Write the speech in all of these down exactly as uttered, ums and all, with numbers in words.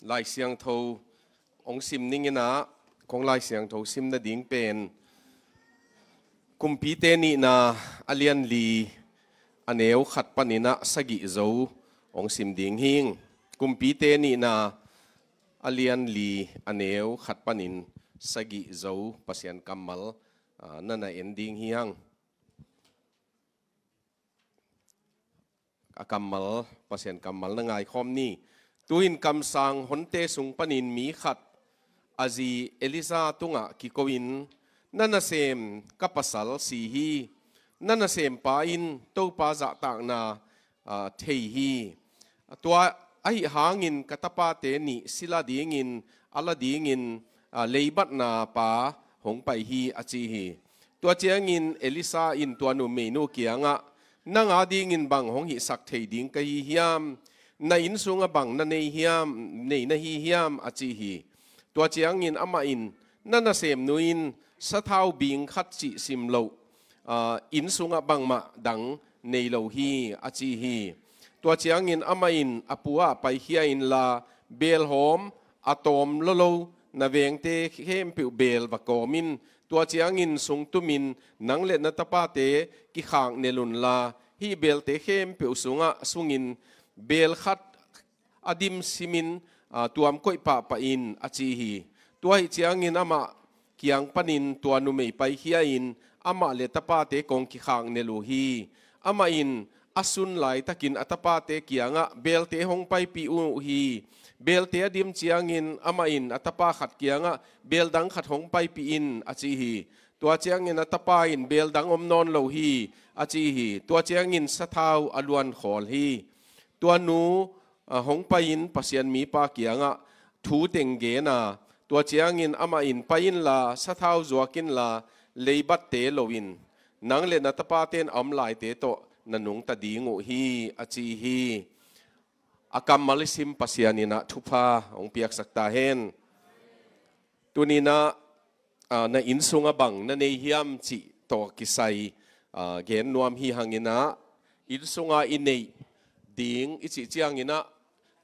Lai Siangtho hong sim ning in ah, kong Lai Siangtho sim nading pen Kumpite nihna a lian li a neu khat panin ah sagih zo hong sim ding hing. Kumpite nihna a lian li a neu khat panin sagih zo Pasian kammal, ah, na na en ding hi hang. A kammal, Pasian kammal na ngaikhawm ni. Tu-in kamsang honte sung panin mi khat a zi Elisa tungah kiko-in, "Na nasem ka pasal si hi. Na nasempa in Topa zahtakna, ah, thei hi. Tua ahi hangin ka tapate nih sila dingin a la dingin, ah, leibatna pa hong pai hi," a ci hi. Tua ciangin Elisa in tua numeinu kiangah, "Nang a dingin bang hong hihsak thei ding ka hi hiam? Na inn sungah bang na nei hiam, nei na hi hiam?" a ci hi. Tua ciangin amah in, "Na nasemnu in sathau bing khat cih sim loh, ah, inn sungah bangmah dang nei lo hi," a ci hi. Tua ciangin amah in, "A pu ah paikhia inla, beelhawm a tawm lolo na vengte khempeuh beel va kawm in. Tua ciangin sungtumin nang le na tapate kikhak nel unla, hih beelte khempeuh sungah sungin beel khat a dim simin, ah, tuam koih pahpah in," a ci hi. Tua ahi ciangin amah kiang panin tua numei paikhia in amah le tapate kong kikhak nel uh hi. Amah in a sun laitakin a tapate kiangah beelte hong paipih uh hi. Beelte a dim ciangin amah in a tapa khat kiangah, "Beel dang khat hong paipih in," a ci hi. Tua ciangin a tapa in, "Beel dang om nawn lo hi," a ci hi. Tua ciangin sathau a luan khawl hi. Tua nu, ah, hong pai-in Pasian mipa kiangah thu teng gen a, tua ciangin amah in, "Pai inla, sathau zuak inla, leibatte loin nang le na tapate'n a om laite tawh na nungta ding uh hi," a ci hi. A kammal i sim Pasian in ah thupha hong piaksak ta hen. Tuni-in ah, ah, na inn sungah bang na nei hiam cih tawh kisai, ah, gen nuam hi hang in ah, inn sungah i neih ding i cih ciangin ah,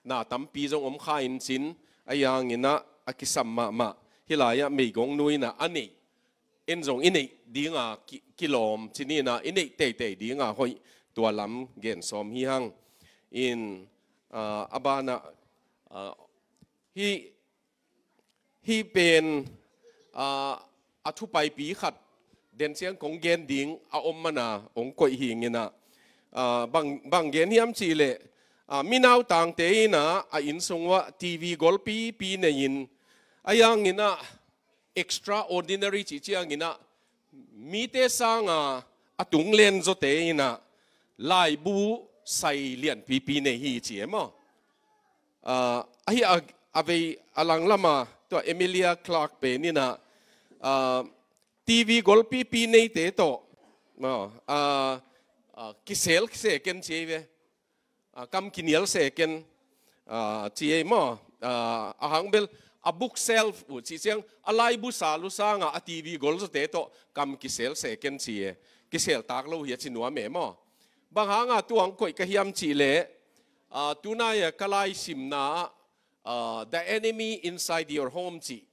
na tampi zong om kha in cin, ahi hangin ah a kisam mahmah. Hih lai-ah meigong nu in ah a neih, en zong i neih ding a ki, kilawm cih ni-in ah, i neih teitei ding a hoih, tua lam gen sawm hi hang. In, ah, a ban ah, ah, hih, hih pen, ah, a thupaipi khat den ciang kong gen ding a om man a hong koih hi ing in ah, ah, bang, bang gen hiam cih leh, ah, mi nautangte in ah a inn sung uah T V golpipi nei-in, ahi hangin ah extraordinary cih ciangin ah, mite sang a a tung len zawte in ah laibu sai lianpipi nei hi ci e maw. Ah, ahi a, a vei a langlam a, tua Emilia Clarke pen in ah, ah, T V golpipi neite tawh, maw, ah, ah, kisel se ken ci e ve. Ah, kam kinial se ken, ah, ci e maw. Ah, a hang bel a bookshelf uh cih ciang, a laibu sal uh sang a, a T V gol zawte tawh kam kisel se ken ci e. Kisel tak lo hi a ci nuam e maw. Bang hang a tua hong koih ka hiam cih leh, ah, tunai a ka lai simna ah, ah, The Enemy Inside Your Home cih,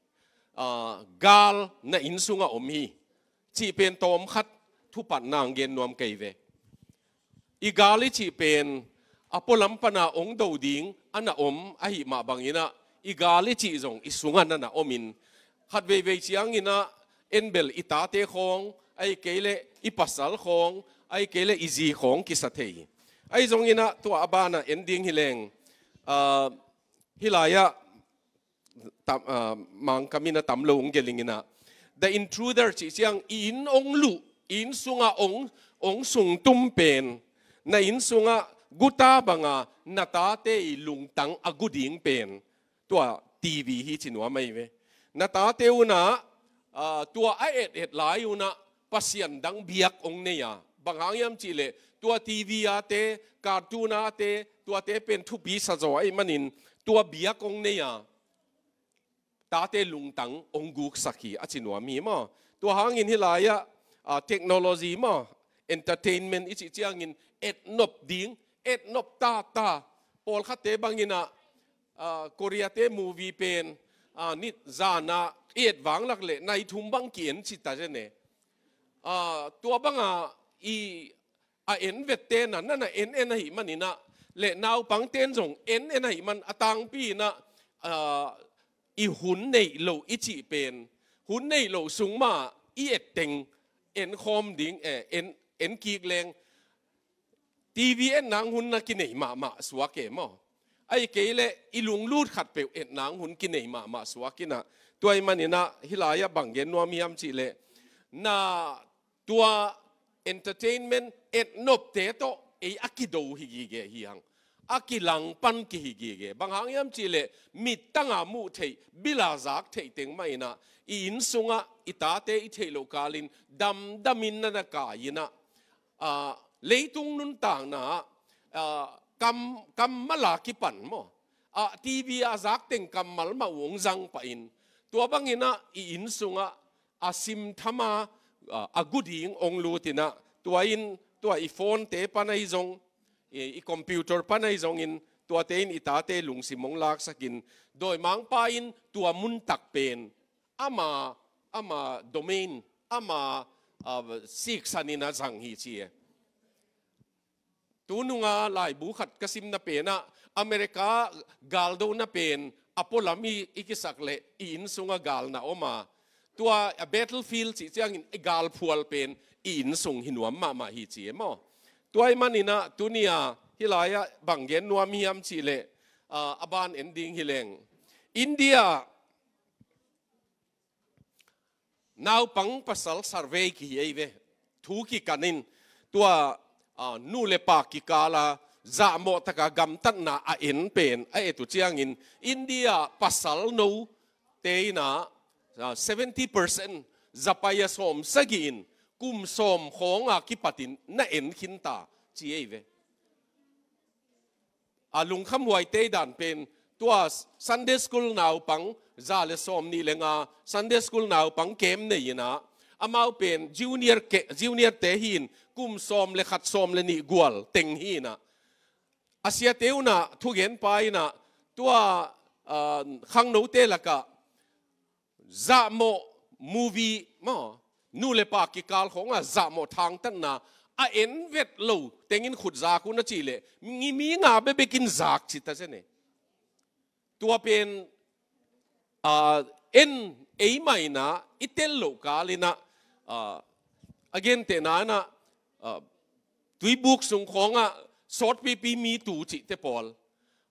ah, gal na inn sungah om hi cih pen tawm khat thupatna hong gen nuam kei ve. I gal i cih pen a pualam pan a hong do ding a na om ahih mah bangin ah, i gal i cih zong i sungah na na om in, khat veivei ciangin ah en bel i tate khawng, ahih kei leh i pasal khawng, ahih kei leh i zi khawng kisa thei hi. Ahi zongin ah tua a ban ah en ding hi leng, ah, hih lai-ah tam, ah, Mangkam in a tam lo hong gelh ing in ah, The Intruder cih ciang, i inn hong luh, i inn sungah hong, hong sungtum pen, na inn sungah guta bang a na tate i lungtang a gu ding pen, tua T V hi ci nuam ahi ve. Na tate un ah, ah, tua a et et lai un ah Pasian dang biak hong nei a. Bang hang hiam cih leh tua T V ate, cartoon ate, tuate pen thupi sa zaw ahih manin tua biak hong nei a, tate lungtang hong guksak hi a ci nuam hi maw. Tua hangin hih lai-ah, ah, technology maw, entertainment i cih ciangin etnop ding, etnop tata. Pawlkhatte bangin ah ah, Korea te movie pen, ah, nit zana i et vang lak le nai thum bang ki-en ci ta zen e. Ah, tua banga i a en vette na, na, na en en ahi maninah, le naupang ten zong en en ahi man a tangpi inah, ah, i hun neih loh i cih pen, hun neih loh sung mah i et teng en khawm ding, eh, en, en kik leng, T V en nang hun na kinei mahmah suak e maw. Ahi kei leh i lunglut khat peuh et nang hun kinei mahmah suak inah, tua i maninah hih lai-ah bang gen nuam hiam cih leh, na tua entertainment et nopte tawh ei a kido hi gige hi hang. A kilangpan kihi gige. Bang hang hiam cih leh mittanga muh theih, bila zak theih teng mah inah, i inn sungah i tate i theih loh kalin damdamin na na kai inah, ah, leitung nuntakna ah, ah, kam, kammal a kipan maw, ah, T V a zak teng kammal mah uh hong zang pahin, tua bang inah i inn sungah a simtham a, ah, a gu ding hong lut inah, tua in, tua i phone-te pan ahi zong, i, i computer pan ahi zongin, tuate in i tate lungsim hong laksakin, dawimangpa in tua muntak pen ama, ama domain, ama, ah, siksan inah zang hi ci e. Tu nunga laibu khat ka simna penah, America galdona pen a pualam i, i kisak leh i inn sungah gal na om a, tua a battlefield cih ciangin i galphual pen i inn sung hi nuam mahmah hi ci e maw. Tua i maninah tuni-a hih lai-ah bang gen nuam hiam cih leh, ah, a ban en ding hi leng, India naupang pasal survey kihi ei ve. Thu kikan in tua, ah, nu le pa kikala zahmawh taka gamtatna a en pen a et uh ciangin, India pasal note inah, ah, seventy percent, zapai a sawm sagih in kum sawm khawnga kipatin na en khinta ci ei ve. A lungkhamhuai tei dan pen, tua Sunday school naupang za le sawm nih le nga, Sunday school naupang camp nei inah, amau pen junior ke-, junior te hi-in kum sawm le khat, sawm le nih gual teng hi inah, a siate unah thugenpa inah, tua, ah, khangnote lakah zahmawh movie maw, nu le pa kikal khawngah zahmawh thangtatna a en vet lo tengin khut zak un a cih leh, mi, mi nga bekbekin zak ci ta zen e. Tua pen, ah, en ei mah inah i tel loh kal inah, ah, a gentehna inah, ah, tuibuk sung khawngah sawtpipi mi tu cihte pawl,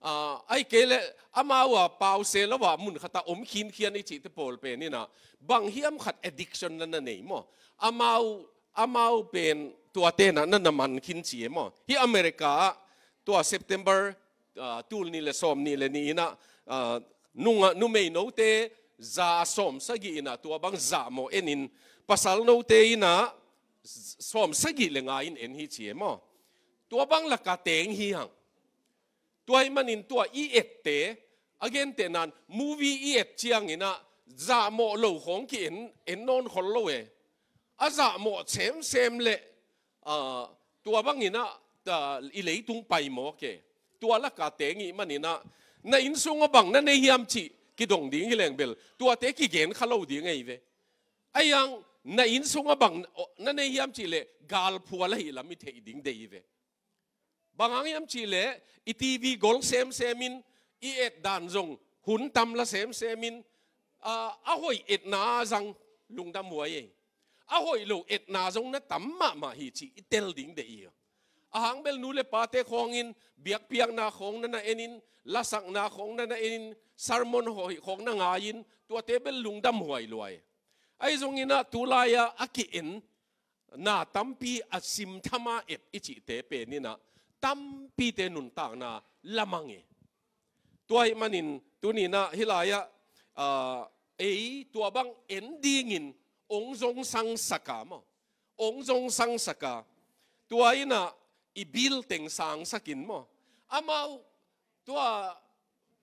ah, ahi kei leh amau a pause lo a mun khatah om khinkhian i cihte pawl pen inah, bang hiam khat addiction na na nei maw. Amau, amau pen tuate na na na man khin ci e maw. Hih America ah tua September, ah, tul nih le sawm nih le nih inah, ah, nunga, numei note za sawm sagih inah tua bang zahmawh enin, pasal note inah sawm sagih le nga in en hi ci e maw. Tua bang laka teng hi hang. Tua hi manin tua i ette, a gentehna in movie i et ciang inah zahmawh lo khawng ki en, en nawn khol lo e. A zahmawh semsem leh, ah, tua bang inah, ah, i leitung pai mawk e. Tua laka teng i hih man inah, na inn sungah bang na nei hiam cih kidong ding hi leng bel, tuate kigen kha lo ding ahi ve. Ahi hang, na inn sungah bang na nei hiam cih leh galphual ahi lam i theih ding deih hi ve. Bang hang hiam cih leh, i T V gol semsem in, i et dan zong hun tam la semsem in, ah, a hoih etna zang lungdam huai e. A hoih lo etna zong na tam mahmah hi cih i tel ding deih hi. A hang bel nu le pate khawngin biakpiakna khawng na na enin, lasakna khawng na na enin, sermon hoih khawng na ngai-in, tuate bel lungdam huai lua e. Ahi zong inah tu lai-ah a ki-en na tampi a simtham a et i cihte pen inah tampite nuntakna lamang e. Tua ahih manin tuni inah hih lai-ah, ah, ei tua bang en dingin ong zong sangsak a maw. Ong zong sangsak a. Tua inah i bill teng sangsakin maw. Amau tua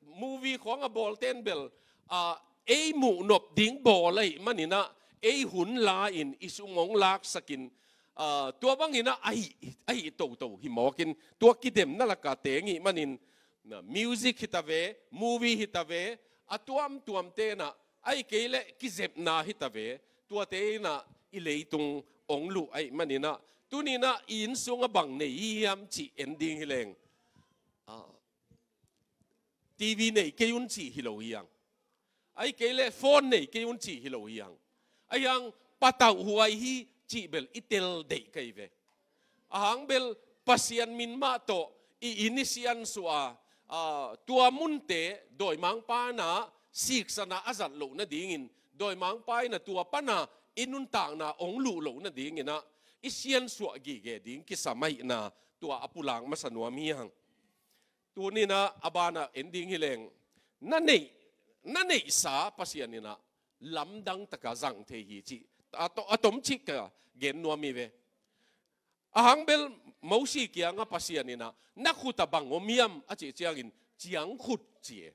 movie khawng a bawlte in bel, ah, ei muh nop ding bawl ahih man inah, ei hun la-in i sum hong laksakin, ah, tua bang inah ahi, ahi toto hi mawkin, tua kidemna laka teng i hih manin, Na music hi ta ve, movie hi ta ve, a tuamtuam tenah, ahih kei leh kizepna hi ta ve, tuate innah i leitung ong luh ahih maninah, tuninah i inn sungah bang nei hiam cih en ding hi leng, ah, T V nei kei un cih hi lo hi hang. Ahih kei leh phone nei kei un cih hi lo hi hang. Ahih hang patauh huai hi cih bel i tel deih kei ve. Ahang bel Pasian min mah tawh i inn i siansuah a, ah, tua munte dawimangpa innah siksanah a zat loh nadingin, dawimangpa innah tua panah i nuntakna ong luh loh nadinginah i siansuah gige ding kisam ahihna tua a pulak masa nuam hi hang. Tuninah a banah en ding hi leng, na neih, na neihsa Pasian innah lamdang taka zang thei hi cih a to-, a tomcik ka gen nuam hi ve. Ahang bel Mosi kiangah Pasian innah, na khutah bang om hiam a cih ciangin, ciangkhut ci e.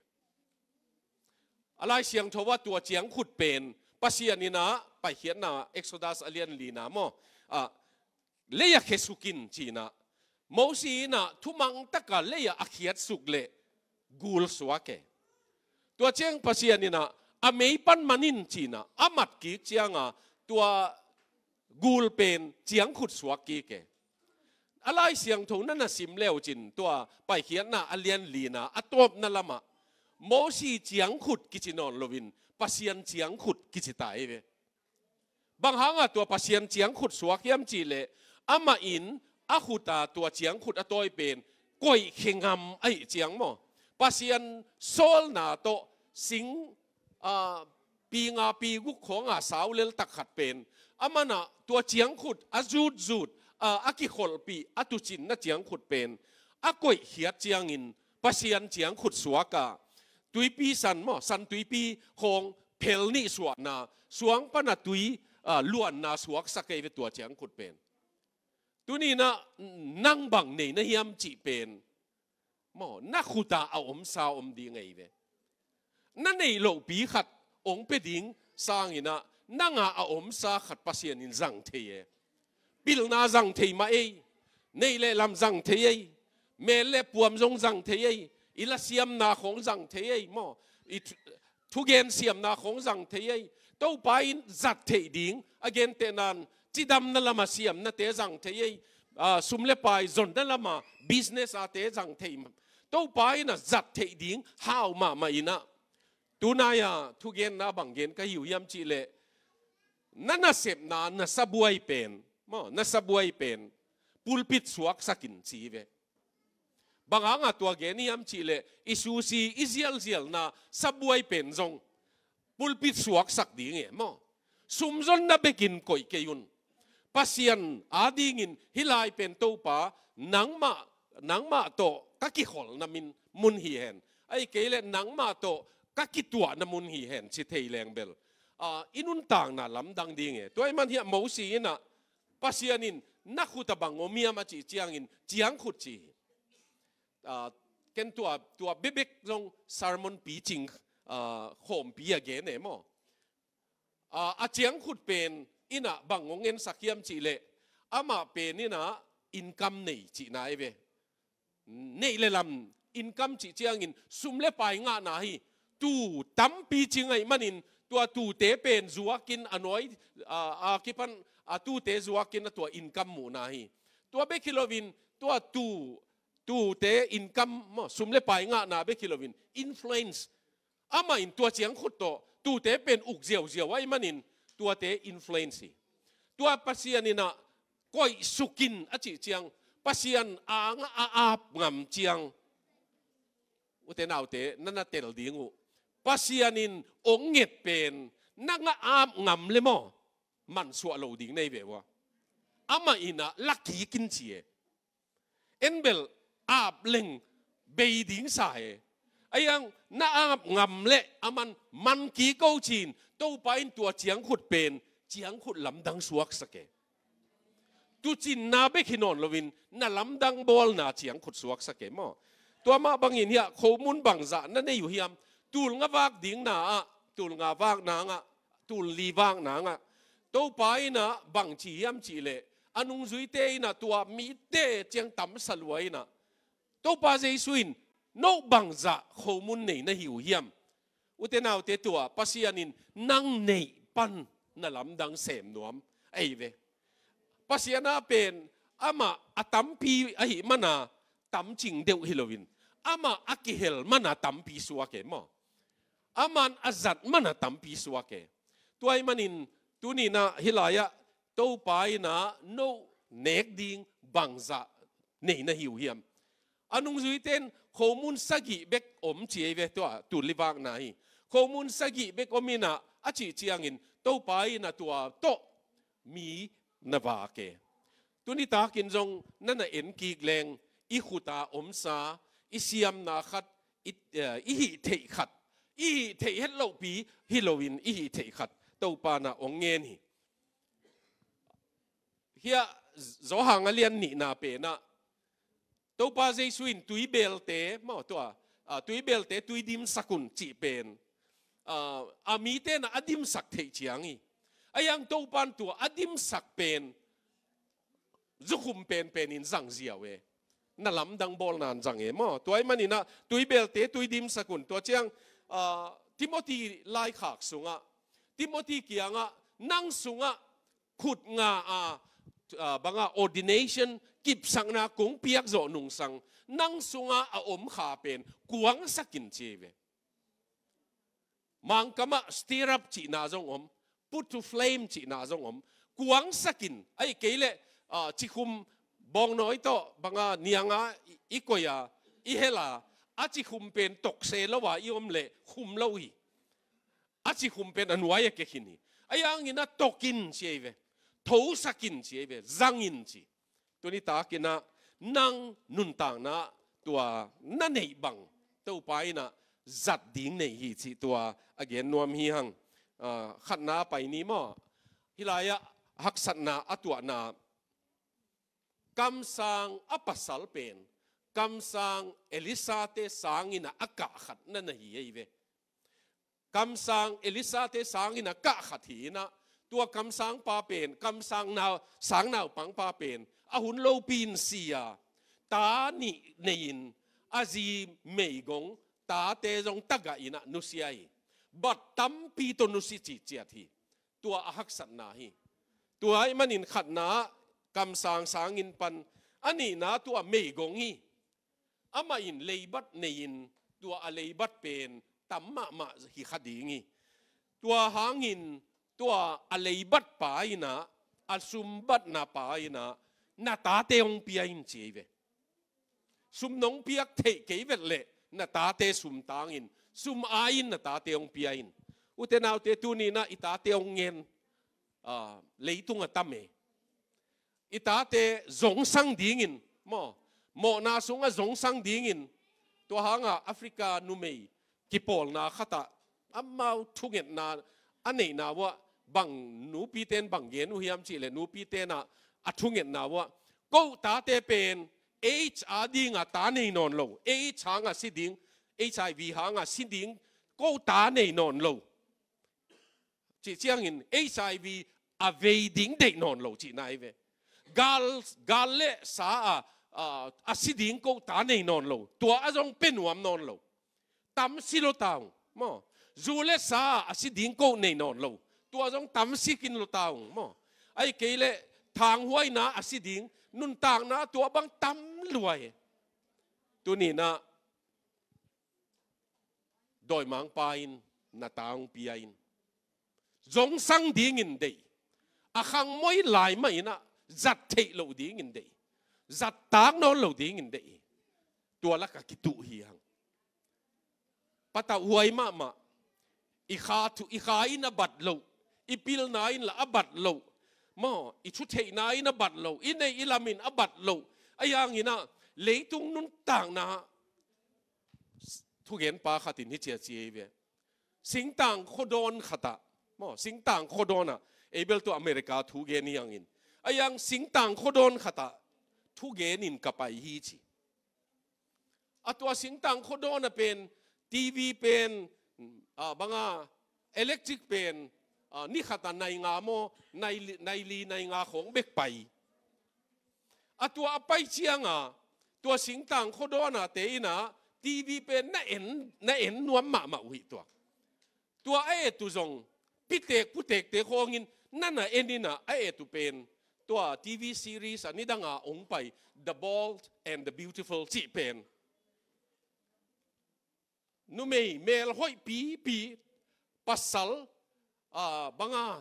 A Lai Siangtho ah tua ciangkhut pen Pasian innah Paikhiatna, Exodus a lian lina maw, ah, lei-ah khiasuk in cinah, Mosi innah thumang taka lei-ah a khiatsuk leh gul suak e. Tua ciang Pasian innah a mei pan man in cinah a mat kik cianga tua gul pen ciangkhut suak kik e. A Lai Siangtho na na sim leucin tua Paikhiatna a lian lina a tawpna lamah Mosi ciangkhut kici nawn loin Pasian ciangkhut kici ta hi ve. Bang hangah tua Pasian ciangkhut suak hiam cihleh, amah in a khuta tua ciangkhut a tawi pen koih khengam ahih ciang maw, Pasian sawlna tawh sing, ah, pi nga pi guk khawnga saulel tak khat pen, amanah tua ciangkhut a zutzut, ah, a kikholhpih a tucinna ciangkhut pen a koihkhiat ciangin Pasian ciangkhut suaka, tuipi san maw, san tuipi khawng phel nih suahna, suang pana tui, ah, luanna suaksak ei ve tua ciangkhut pen. Tuninah nang bang nei na hiam cih pen maw, na khuta a omsa om ding ei ve. Na neih lohpi khat ong pia ding sanginah nanga a omsa khat Pasian in zang thei e. Pilna zang thei mah ei. Neih le lam zang thei ei. Mel le puam zong zang thei ei. I la siamna khawng zang thei ei maw. I thu-, thugen siamna khawng zang thei ei. Topa in zat theih ding a gentehnan cidamna lama siamnate zang thei ei. Ah, sum le pai zonna lama business ate zang thei. Topa in a zat theih ding hau mahmah innah, tunai-a thugenna bang gen ka hi uh hiam cihleh, na nasepna na sabuai pen maw, na sabuai pen pulpit suaksakin ci ve. Bang hangah tua gen hiam cihleh, i susi i zialzialna sabuai pen zong pulpit suaksak ding e maw. Sumzonna bekin koih kei un. Pasian adingin hih lai pen Topa, nangmah, nangmah tawh ka kikholhna min, mun hi hen. Ahih kei leh nangmah tawh ka kituahna mun hi hen ci thei leng bel, ah, i nuntakna lamdang ding e. Tua ahih man hiah Mosi innah Pasian in na khuta bang om hiam a cih ciangin ciangkhut ci hi. Ah, ken tua, tua bekbek zong sermon picing, ah, khawmpi a gen e maw. Ah, a ciangkhut pen innah bang hong ensak hiam cihleh, amah pen innah income nei cihna ei ve. Neih le lam, income cih ciangin sum le pai ngahna hi. Tuu tampi cing ahih manin tua tuute pen zuakin a nuai, ah, a kipan a tuute zuakin a tua income muhna hi. Tua bek hi loin tua tuu, tuute income maw, sum le pai ngahna bek hi loin influence. Amah in tua ciangkhut tawh tuute pen uk ziauziau ahih manin tuate influence hi. Tua Pasian innah koihsukin a cih ciang, Pasian angah a ap ngam ciang, ute naute, na na tel ding uh. Pasian in ong nget pen nang a ap ngam le maw, mansuah lo ding nei ve ua. Amah innah lakikin ci e. En bel ap leng bei ding sa e. Ahi hang na ap ngam leh aman man kik o cin, Topa in tua ciangkhut pen ciangkhut lamdang suaksak e. Tucinna bek hi nawn loin na lamdang bawlna ciangkhut suaksak e maw. Tua mah bangin hiah khomun bangzah na nei uh hiam? Tul nga vak dingna ah, tul nga vakna ngah, tul li vakna ngah, Topa innah bang ci hiam cihleh, a nungzuite innah tua mite ciang tamsa lua innah, Topa Jesu in No bangzah khomun nei na hi uh hiam? Ute naute, tua Pasian in nang neih pan na lamdang sem nuam ahi ve. Pasian a pen amah a tampi ahih mana tamcing deuh hi loin, amah a kihel mana tampi suak e maw. Aman a zat mana tampi suak e. Tua ahih manin tuni-in ah hih lai-ah Topa in ah no nek ding bangzah nei na hi uh hiam? A nungzuite in khomun sagih bek om ci ahi ve, tua tulivakna hi. Khomun sagih bek om in ah a cih ciangin Topa in ah tua tawh mi na vak e. Tuni takin zong na na en kik leng, i khut a omsa, i siamna khat, i, eh, i hih theih khat, i hih theih het lohpi hi loin i hih theih khat Topa in ah hong ngen hi. Hiah Johan a lian nihna pen ah Topa Jesu in tuibelte, maw tua, ah, tuibelte tui dimsak un cih pen, ah, a mite in ah a dimsak theih ciang hi. Ahi hang Topa in tua a dimsak pen zukhum penpen in zang ziau e. Na lamdang bawlna in zang e maw. Tua ahih manin ah tuibelte tui dimsak un. Tua ciang, ah, Timothy laikhak sungah, Timothy kiangah, nang sungah khut nga a, ah, banga ordination, kipsakna kong piak zawh nungsang, nang sungah a om kha pen kuangsak in ci ahi ve. Mangkam ah stir up cihna zong om, put to flame cihna zong om. Kuangsak in, ahih kei leh, ah, cikhum bawngnawi tawh banga nianga i, i koih a, i hel a, a cikhum pen tokse lo a i om leh khum lo hi. A cikhum pen a nuai a kekhin hi. Ahi hangin ah tok in ci ahi ve. Thosak in ci ahi ve. Zang in ci. Tuni takin ah nang nuntakna ah tua na neih bang Topa in ah zat ding nei hi cih tua a gen nuam hi hang. Ah, khatna pai ni maw. Hih lai-ah haksatna a tuahna, kamsang a pasal pen kamsang Elisha-te sangin ah a kah khat na na hi ahi ve. Kamsang Elisha-te sangin ah kah khat hi in ah, tua kamsangpa pen, kamsang nau, sang naupangpa pen a hun lopi in si a, ta nih nei-in a zi meigong, tate zong tagah in ah nusia hi. Bat tampi tawh nusia cihciat hi. Tua a haksatna hi. Tua ahih manin khatna ah kamsang sangin pan, a nihna tua meigong hi. Amah in leibat nei-in, tua a leibat pen tam mahmah hi kha ding hi. Tua hangin tua a leibatpa in ah, a sumbatnapa in ah, na tate hong pia in ci ahi ve. Sum nong piak theih kei vet leh na tate sum tang in, sum ai in na tate hong pia in. Ute naute, tuni-in ah i tate hong ngen, ah, leitung a tam e. I tate zongsang dingin, maw, mawhna sungah zongsang dingin, tua hangah Africa numei kipawlna khatah amau thungetna a neihna uah, bang nupite in bang gen uh hiam cih leh, nupite in ah a thungetna uah, ko tate pen AIDS a dinga ta nei nawn lo, AIDS hanga si ding, HIV hanga si ding, ko ta nei nawn lo. Cih ciangin HIV a vei ding deih nawn lo cihna hi ve. Gal, gal le sa a, a, a si ding ko ta nei nawn lo. Tua a zong pia nuam nawn lo. Tam si lo ta ung, maw. Zu le sa a si ding ko nei nawn lo. Tua zong tam si khin lo ta ung, maw. Ahih kei leh thanghuaina a si ding, nuntakna tua bang tam lua hi. Tuni-in ah dawimangpa in na ta hong pia in. Zongsang dingin deih. A khangmoi lai mah in ah, zat theih loh dingin deih. Zat tak nawn lo dingin deih. Tua lakah kituh hi hang. Patauhhuai mahmah. I kha thu, i kha in a bat loh, i pilna in lah a bat loh, maw, i thutheihna in a bat loh, i neih i lam in a bat loh. Ahi hangin ah, leitung nuntakna thugenpa khat in hi ci a ci hi ve. Singtang khuadawn khatah, maw, singtang khuadawn ah, ei bel tua America thugen hi hangin, ahi hang singtang khuadawn khatah thugen in ka pai hi ci. A tua singtang khuadawn ah pen, TV pen, ah, banga, electric pen, ah, ni khatah nai nga maw, nai li, nai li, nai nga khawng bek pai. A tua a pai ciangah, tua singtang khuadawn ah te in ah, TV pen na en, na en nuam mahmah uh hi tuak. Tua a et uh zong, pitek putekte khawngin na na en in ah, a et uh pen tua TV series a nidanga ong pai, The Bold and the Beautiful cih pen. Numei melhoih pipi, pasal, ah, banga,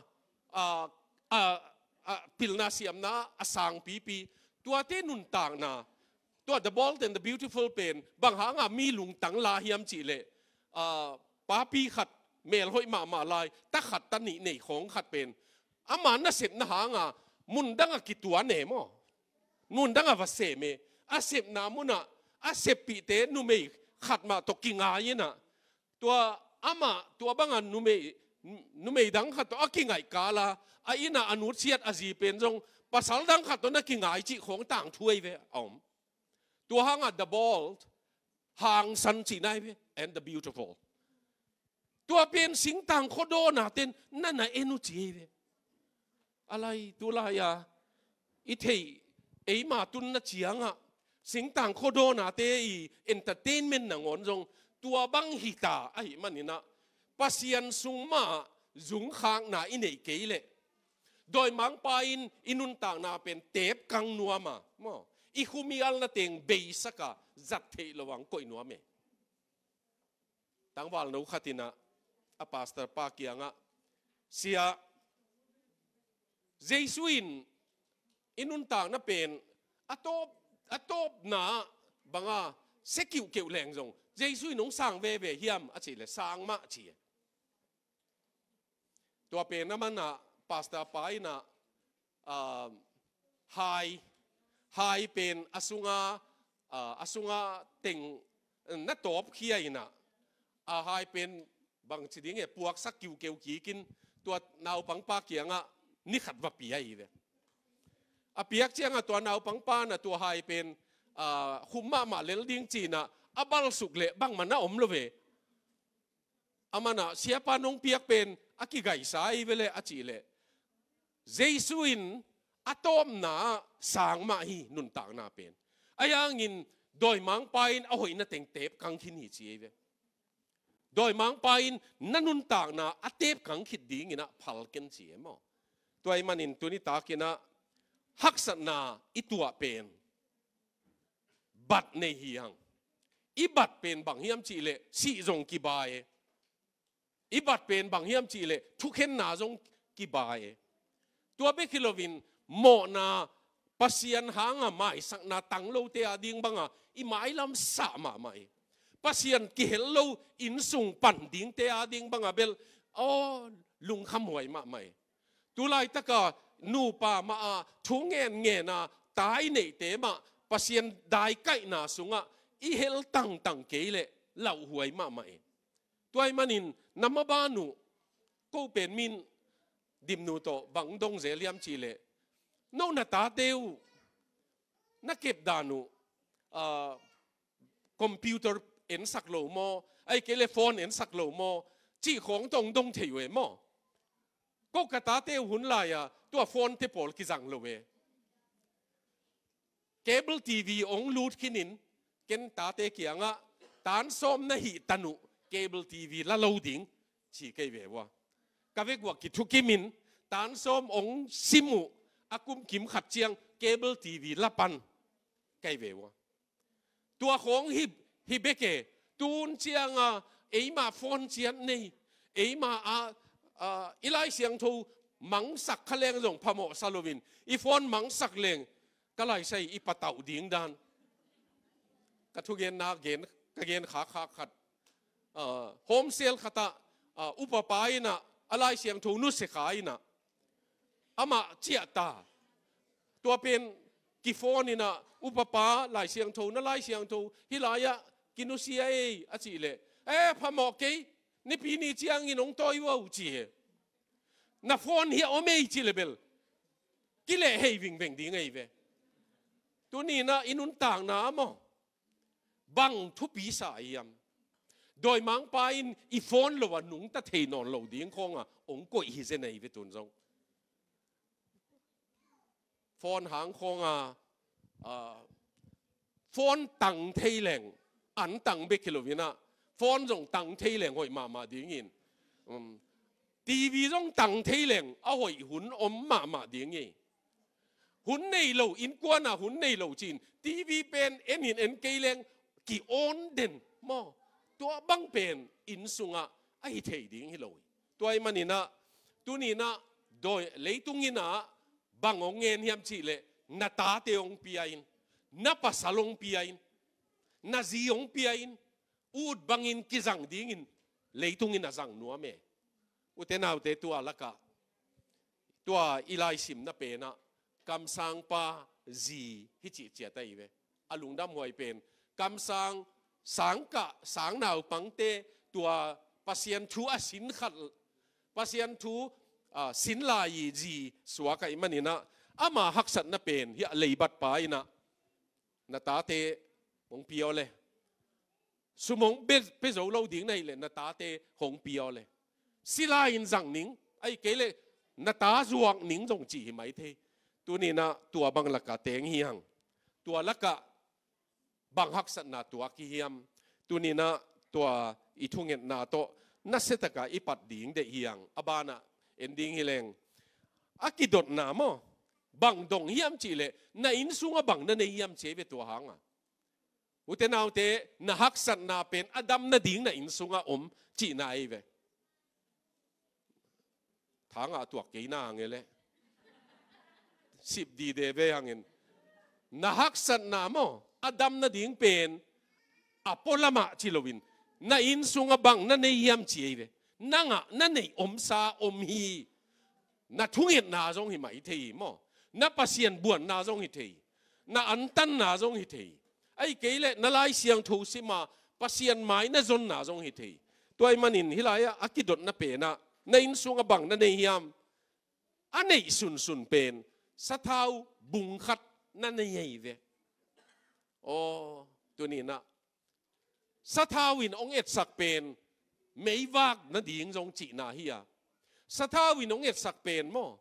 ah, ah, ah, pilna siamna a sang pipi, tuate nuntakna, tua The Bold and the Beautiful pen bang hanga mi lungtang la hiam cih leh, ah, papi khat, melhoih mahmah lai, ta khat ta nih nei khawng khat pen, ama nasepna hanga mundanga kituan e maw. Mundanga va sem e. A sepna munah a seppihte numei khat mah tawh kingai in ah, tua amah, tua banga numei, numei dang khat tawh a kingaih kala, a inn ah a nutsiat a zi pen zong pasal dang khat tawh na kingai cih khawng tangthu ahi ve a om. Tua hanga The Bold, hangsan cihna ahi ve, and the Beautiful. Tua pen singtang khuadawnate'n na na en uh ci ahi ve. A lai, tu lai-a i theih, eima tunna ciangah singtang khuadawnate i entertainment nangawn zong tua bang hita ahih manin ah, Pasian sung mah zungkhakna i neih kei leh, dawimangpa in i nuntakna pen tepkang nuam a maw, i khumialna teng beisak a, zat theih loh ang koih nuam e. Tangvalno khat in ah a pastor pa kiangah, "Sia, Jesu in i nuntakna pen a tawp, a tawpna banga sia kiuhkeuh leng zong Jesu in hong sang veve hiam?" a cih leh, "Sang mah," ci e. Tua pen a manah pastor pa in ah, ah, hai, hai pen a sunga, ah, a sunga teng na tawpkhia in ah, a hai pen bangci ding e, puaksak kiukeu kikin tua naupangpa kiangah ni khat va pia hi ve. A piak ciangah tua naupangpa in ah tua hai pen, ah, khum mahmah lel ding ci-in ah a balsuk leh bangmah na om lo ve. A manah, "Siapa nong piak pen a kigaisa hi ve leh," a cih leh, Jesu in a tawpna sang mah hi nuntakna pen. Ahi hangin dawimangpa in a hoihna teng tepkang khin hi ci hi ve. Dawimangpa in na nuntakna a tepkang khit dingin ah phal ken ci e maw. Tua ahih manin tuni takin ah haksatna i tuah pen bat nei hi hang. I bat pen bang hiam cih leh sih zong kibai e. I bat pen bang hiam cih leh thukhenna zong kibai e. Tua bek hi loin mawhna, Pasian hanga maisakna tang lote a ding banga i mailam sah mahmah e. Pasian kihel lo innsung pan dingte a ding banga bel, aw, lungkhamhuai mahmah e. Tu laitaka nupa mah a thu ngenngena ta i neihte mah Pasian daikaihna sungah i hel tangtang kei leh lauhuai mahmah e. Tua ahih manin na maban uh, ko pen min Dimnu tawh bang dong zel hiam cih leh, no na tate uh na kepdan uh, ah, computer ensak lo maw, ahih kei leh phone ensak lo maw, cih khawng tawh dong thei uh e maw. Ko ka tate uh hun lai-a tua phone te pawl kizang lo e. Cable TV hong lut khinin ken tate kiangah, "Tan sawm na hih tan uh, cable TV la lo ding," ci kei ve ua. Ka vek uah kithukimin, tan sawm hong sim uh, a kum kim khat ciang cable TV la pan kei ve ua. Tua khawng hi, hi bek e. Tun cianga eima phone ciat nei, eima a, a, i Lai Siangtho mangsak kha leng zong phamawh sa loin, i phone mangsak leng ka laisai i patauh ding dan. Ka thugenna gen, ka gen khakkhak khat, ah, home cell khatah, ah, upapa in ah a Lai Siangtho nusia kha in ah amah ciah ta. Tua pen kiphone in ah, "Upapa, Lai Siangtho, na Lai Siangtho hih lai-ah kinusia ei," a cih leh, "Eh, phamawh kei, Nipi ni ciangin hong tawi uh," ci hi. Na phone hiah om ei ci leh bel kileh hei vingveng ding ei ve. Tuni in ah i nuntakna ah maw, bang thupi sa hiam? Dawimangpa in i phone lo a nungta thei nawn lo ding khawnga hong koih hi zen ei ve tun zong. Phone hang khawnga, ah, phone tang thei leng An tang bek hi lo in ah, phone zong tang thei leng hoih mahmah dingin, um, TV zong tang thei leng a hoih hun om mahmah ding hi. Hun nei lo, innkuan ah hun nei lo ci-in TV pen en in en kei leng ki-on den maw? Tua bang pen inn sungah a hi thei ding hi lo hi. Tua ahih manin ah, tuni in ah, dawi, leitung in ah bang hong ngen hiam cih leh, na tate hong pia in, na pasal hong pia in, na zi hong pia in, ut bangin kizang dingin leitung in a zang nuam e. Ute naute, tua lakah, tua i laisimna pen ah kamsangpa zi hi cih ciat ahi ve. A lungdamhuai pen, kamsang, sangkah, sangnaupangte, tua Pasian thu a sin khat, Pasian thu, ah, sin lai zi suak ahih manin ah, ama haksatna pen hih a leibatpa in ah, na tate hong pia aw le. Sum hong pe, pe zo lo ding na hih leh, na tate hong pia aw le. Sila in zang ning, ahih kei leh na ta zuak ning zong ci hi mai thei. Tuni in ah tua bang lakah teng hi hang. Tua lakah bang haksatna tuak hi hiam? Tuni in ah tua i thungetna tawh nasiatakah i pat ding deih hi hang. A banah en ding hi leng, a kidotna maw, bang dong hiam cih leh, na inn sungah bang na nei hiam ci hi ve. Tua hangah, ute naute, na haksatna pen a dam nading na inn sungah om cihna ahi ve. Thangah tuak kei na nge leh, sip dide ve hangin, na haksatna maw, a dam nading pen a pualamah ci loin, na inn sungah bang na nei hiam ci ahi ve. Nangah na neih omsa om hi. Na thungetna zong hi mai thei hi maw? Na Pasian buanna zong hi thei hi. Na antanna zong hi thei hi. Ahih kei leh na Lai Siangtho sim a Pasian mai na zonna zong hi thei hi. Tua ahih manin hih lai-ah a kidotna pen ah, na inn sungah bang na nei hiam? A neih sunsun pen sathau bung khat na nei ahi ve. Aw, tuni in ah, sathau in hong etsak pen meivak nading zong cihna hi a, sathau in hong etsak pen maw,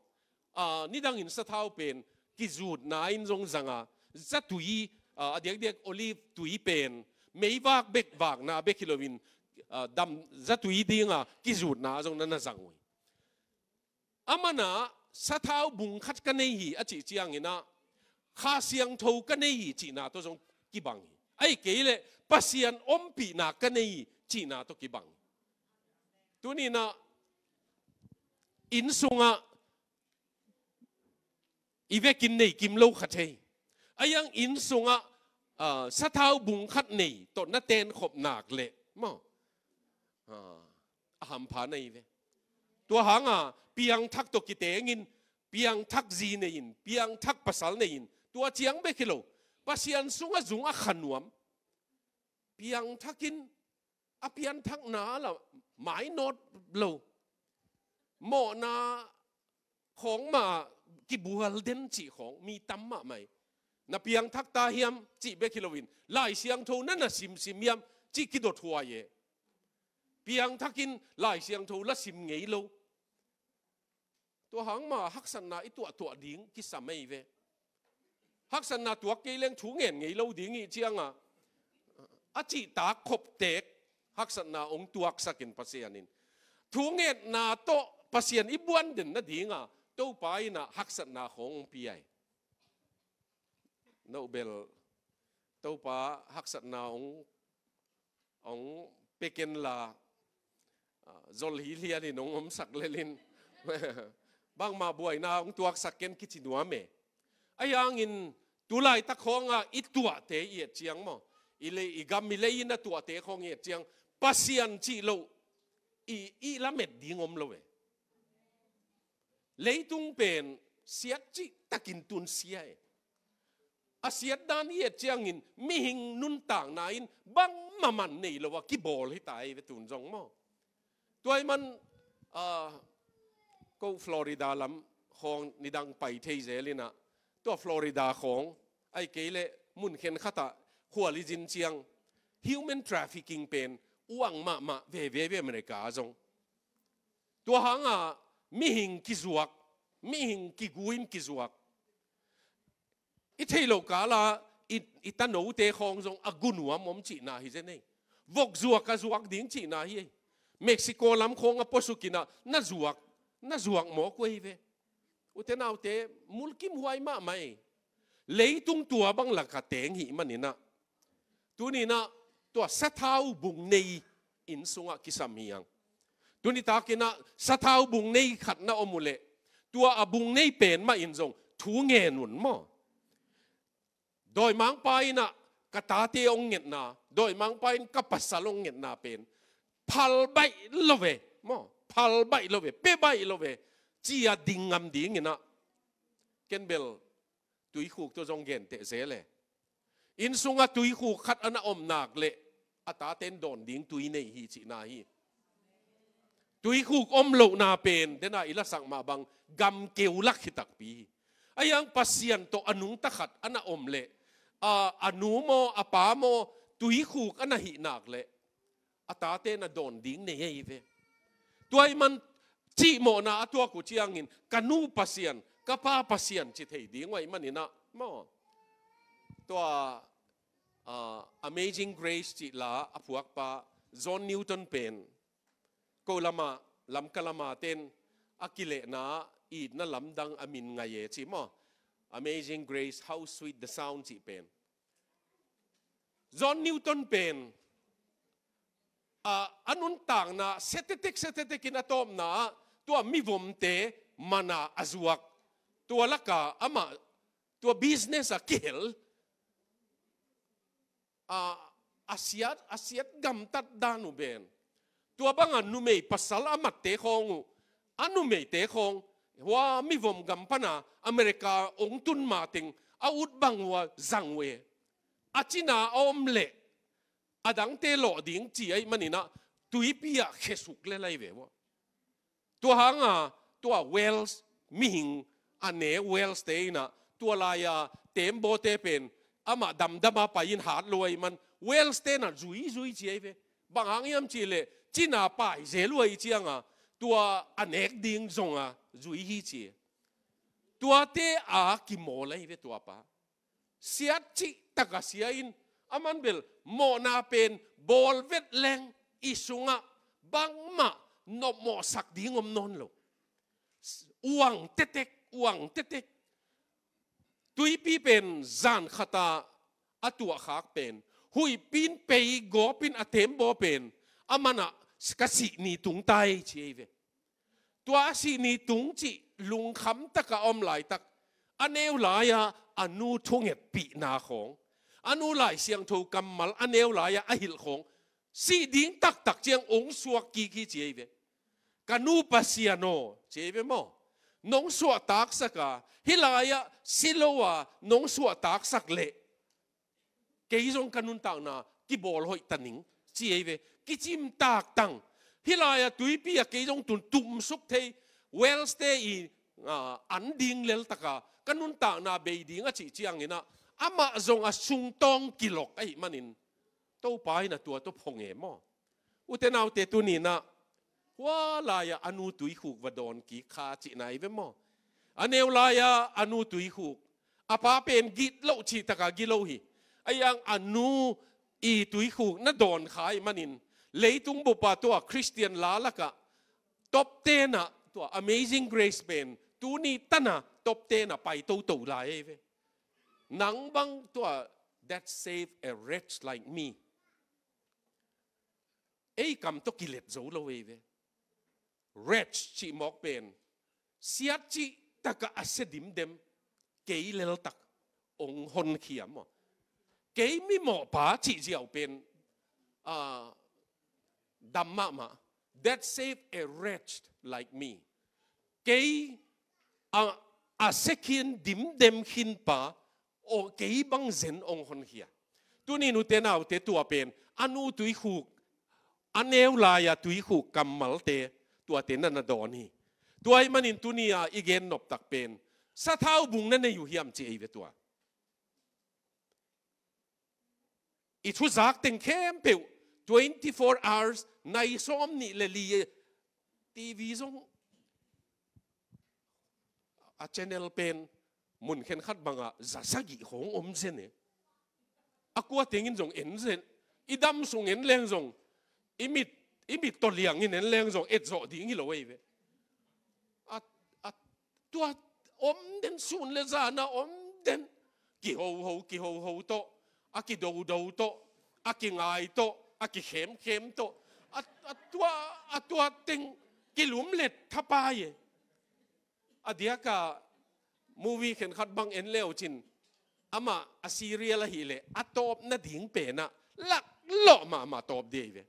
ah, nidangin sathau pen kizutna in zong zang a, zatui, ah, a diakdiak olive tui pen meivak bek vakna bek hi loin, ah, dam zatui dinga kizutna zong na na zang uh hi. Aman ah sathau bung khat ka nei hi a cih ciangin ah, Kha Siangtho ka nei hi cihna tawh zong kibang hi. Ahih kei leh Pasian ompihna ka nei hi cihna tawh kibang hi. Tuni in ah inn sungah i vekin nei kim lo kha thei. Ahi hang inn sungah, ah, sathau bung khat nei tawh na tenkhop nak leh maw, ah, a hampha na hi ve. Tua hangah piangthak tawh kitengin, piangthak zi nei in, piangthak pasal nei in, tua ciang bek hi lo, Pasian sungah zung a kha nuam. Piangthak in, a pianthakna lah mainawt lo. Mawhna khawng mah kibual den cih khawng mi tam mahmah hi. Na piangthak ta hiam cih bek hi loin, Lai Siangtho na na simsim hiam cih kidothuai e. Piangthak in Lai Siangtho la sim ngei lo. Tua hang mah haksatna i tuahtuah ding kisam ahi ve. Haksatna tuak kei leng thu ngen ngei lo ding i hih ciangah, a cihtak khoptek haksatna hong tuaksak in Pasian in, thungetna tawh Pasian i buan den nadinga Topa in ah haksatna khawng hong pia hi. Nobel Topa haksatna hong, hong pia ken la, ah, zol hi lianin hong omsak lelin, bangmah buaina hong tuaksak ken kici nuam e. Ahi hangin tulaitak khawngah i tuahte i et ciang maw, i lei, i gam i lei in a tuahte khawng i et ciang, Pasian cih loh i, i lamet ding om lo e. Leitung pen siat cihtakin tun sia e. A siatdan i et ciangin mihing nuntakna in bangmah man nei lo a kibawl hi ta hi ve tun zong maw. Tua ahih man, ah, ko Florida lam khawng nidang pai thei zel in ah, tua Florida khawng, ahih kei leh mun khenkhatah khual i zin ciang, human trafficking pen uang mahmah veve ve America zong. Tua hangah mihing kizuak, mihing kigu in kizuak. I theih loh kala i, i tanote khawng zong a gunuam om cihna hi zen ei. Vok zuak a zuak ding cihna hi ei. Mexico lam khawng a puasukinah na zuak, na zuak mawk uh ei ve. Ute naute, mulkimhuai mahmah ei. Leitung tua bang laka teng hih maninah, tuninah tua sathau bung nei inn sungah kisam hi ang. Tunitakinah sathau bung nei khat na om uh leh, tua a bung nei pen mah in zong thu ngen un maw. Dawimangpa innah ka tate hong ngetna, dawimangpa in ka pasal hong ngetna pen phal baih lo ve maw, phal baih lo ve, pe baih lo ve, ci-a ding ngam dinginah, ken bel tuikhuk tawh zong genteh zel e. Inn sungah tuikhuk khat a na om nak leh a taten dawn ding tui nei hi cihna hi. Tuikhuk om lohna pen dena i lasak mah bang gamkeu lak hi takpi hi. Ahi hang Pasian tawh a nungta khat a na om leh, a, a nu maw, a pa maw, tuikhuk a na hih nak leh a tate na dawn ding nei ahi ve. Tua ahih man cihmawhna a tuak uh ciangin ka nu Pasian, ka pa Pasian ci thei ding uh ahih maninah maw. Tua, ah, Amazing Grace cih la a phuakpa John Newton pen, ko lama, Lamka lama ten a kilehna itna lamdang a min ngai e ci maw. Amazing Grace, how sweet the sound cih pen. John Newton pen, a, a nuntakna setetek setetekin a tawpna ah tua mivomte mana a zuak. Tua laka amah tua business a kihel, a, a siat, a siat gamtat dan uh ben. Tua banga numei pasal a matte khawng uh, a numeite khawng, hua mivom gam pana America ong tun mateng a ut bang uh a zang uh e. A cina a om leh a dangte lawh ding ci ahih maninah tuipi ah khesuk le lai ve uh a. Tua hanga tua Wales mihing a ne Wales te innah tua laia tembawte pen amah damdama pai in hat lo ahih man Wales tenah zuizui ci ahi ve. Bang hang hiam cihleh cina pai zel uh ahi cianga tua a nek ding zonga zui hi ci. Tuate a kimawl ahi ve tuapa. Siat cih taka sia in aman bel mawhna pen bawl vet leng i sungah bangmah nopmawhsak ding om nawn lo. Uang tetek, uang tetek. Tuipi pen zan khata a tuahkhak pen huihpin pei gawpin a tembaw pen a manah ka sih ni tungtai ci ei ve. Tua a sih ni tung cih lungkham taka om laitak a neu laia a nu thungetpihna khawng, a nu Lai Siangtho kammal a neu laia a hilh khawng sih ding taktak ciang ong suak kik hi ci ei ve. Ka nu Pasian aw ci ei ve maw. Nong suahtaksak a hih laia si lo a nong suahtaksak leh kei zong ka nuntakna kibawl hoih ta ning ci ei ve. Kicim taktang hih laia tuipi a kei zong tun tumsuk thei Wales te i, a, an ding leltaka ka nuntakna bei ding a cih cianginah amah zong a sungtawng kilok ahih manin Topa in a tua tawh phong e maw. Ute naute tuninah hua laia a nu tuikhuk va dawn kik kha cihna hi ve maw. A neu laia a nu tuikhuk a pa pen git loh cihtaka gilo hi. Ahi ang a nu i tuikhuk na dawn kha ahih manin leitung bupa tua Christian la lakah top ten ah tua Amazing Grace pen tuni tana top ten ah pai toto lai ahi ve. Nang bang tua that save a wretch like me. Ei kam tawh kilet zo lo ei ve. Wretch cih mawk pen siat cih takah a sia dimdem kei leltak ong honkhia maw. Kei mimawhpa cih ziau pen, a, dam mahmah. That save a wretch like me. Kei a, a sia khin dimdem khinpa aw kei bang zen ong honkhia. Tuni nute naute tua pen a nu tuikhuk a neu laia tuikhuk kammalte tuate na na dawn hi. Tua ahih manin tunia i gen noptak pen sathau bung na nei uh hiam ci ei ve tua. I thuzak teng khempeuh twenty four hours nai sawm nih le li TV zong a channel pen mun khenkhat bangah za sagih khawng om zen e. a kua tengin zong en zen, i dam sung en leng zong, i mit, i mit tawh liangin en leng zong etzawh ding hi lo ei ve. A, a, tua om den, sun le zana om den, kihoho, kihoho tawh, a kidodo tawh, a kingai tawh, a kikhemkhem tawh, a, a tua, a tua teng kilumlet thapai e. A diaka movie khenkhat bang en leucin, amah a serial ahileh a tawp nading penah laklawh mahmah tawp dei ve.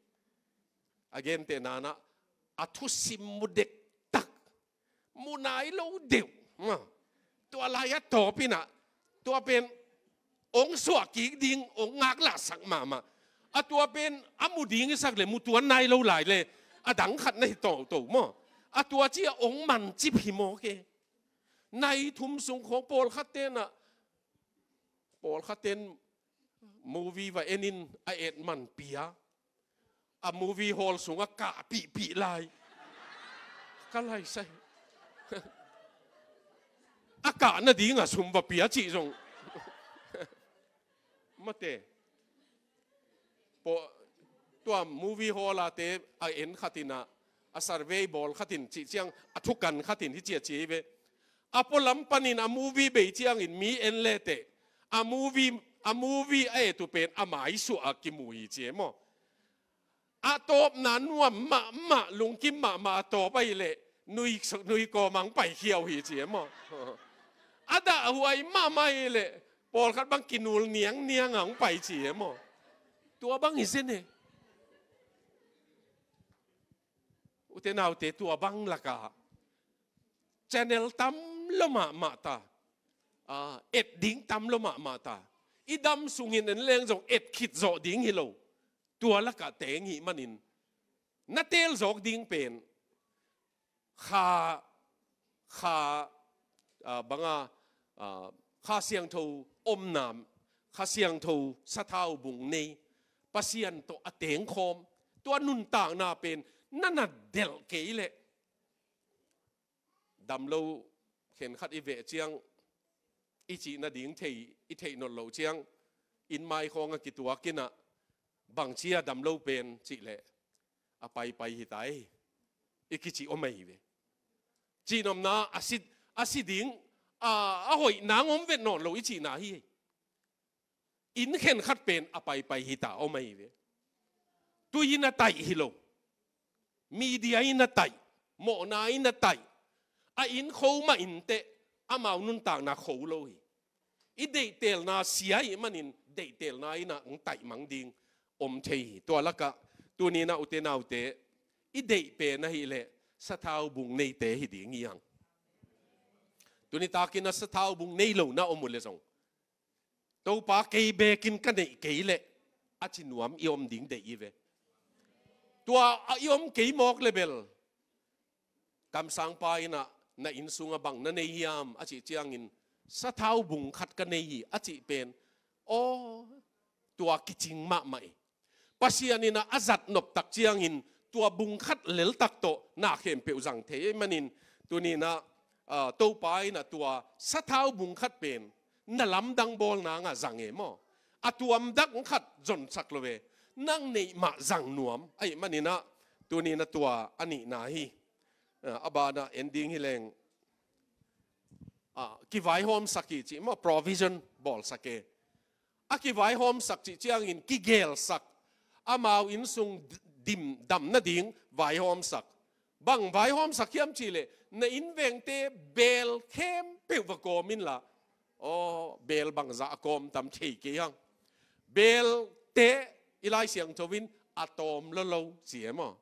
A gentehna-ah a thusim mu dektak, mu nai lo deuh ma, tua lai a tawp inah, tua pen ong suah kik ding, ong ngaklahsak mahmah. A tua pen a mu ding i sak le mu tuan nai lo lai le, a dang khat na hi toto maw. A tua ci-a ong mancip hi mawk e. Nai thum sung khawng pawlkhat tenah, pawlkhat ten movie va enin a et man pia, a movie hall sungah kah pihpih lai. Ka laisai. A kah nadinga sum va pia cih zong. Mate. Tua movie hall-ate a en khatinah, a survey bawl khatin cih ciang, a thukan khatin hi cia ci hi ve. A pualam panin a movie bei ciangin mi en leteh, a movie, a movie a et uh pen a maisuah a kimu hi ci e maw. A tawpna nuam mahmah, lungkim mahmah a tawp ahileh nui, nui kawmang paikhia uh hi ci e maw. A dahhuai mahmah ahileh pawlkhat bang kinul niangniang a hong pai ci e maw. Tua bang hi zen e. Ute naute, tua bang lakah channel tam lo mahmah ta, a, et ding tam lo mahmah ta. I dam sungin en leng zong et khit zawh ding hi lo. Tua lakah teng hih manin na teel zawk ding pen Kha, Kha, a, banga, a, Kha Siangtho omna, Kha Siangtho sathau bung nei, Pasian tawh a tengkhawm, tua nuntakna pen na na delh kei leh, damlo khenkhat i veh ciang, i cih nading thei, i theih nawn loh ciang, inn mai khawng a kituak inah, bangci a damlo pen cih leh, a paipai hi ta ei, i kici om ahi ve. Cihnopna a si, a si ding, a, a hoih nang om vet nawn lo i cihna hi. Inn khenkhat pen a paipai hi ta om ahi ve. Tui in a taih hi lo. Media in a taih. Mawhna in a taih. A inn kho mah inteh, amau nuntakna kho lo hi. I deihtelna sia ih manin deihtelna in a hong taihmang ding om thei hi. Tua lakah tuninah ute naute, i deih pen ahileh sathau bung neite hi ding hi hang. Tunitakin a sathau bung nei lo na om uh leh zong, Topa, kei bekin ka neih kei leh, a ci nuam i om ding deih i ve. Tua a i om kei mawk le bel, kamsangpa inah, na inn sungah bang na nei hiam a cih ciangin, sathau bung khat ka nei hi a cih pen, aw, tua kicing mahmah hi. Pasian inah a zat noptak ciangin tua bung khat leltak tawh na khempeuh zang thei ahih manin, tuninah, a, Topa inah tua sathau bung khat pen na lamdang bawl nangah zang e maw. A tuamdak khat zonsak lo e. Nang neih mah zang nuam ahih maninah, tuninah tua a nihna hi. A, a banah en ding hi leng, a, kivaihawmsak hi cih maw, provision bawlsak e. A kivaihawmsak cih ciangin kigelsak, amau inn sung dim dam nading vaihawmsak. Bang vaihawmsak hiam cihleh, na inn vengte beel khempeuh va kawm inla. Aw, beel bangzah a kawm tam thei kei hang. Beelte i Lai Siangtho in a tawm lolo ci e maw.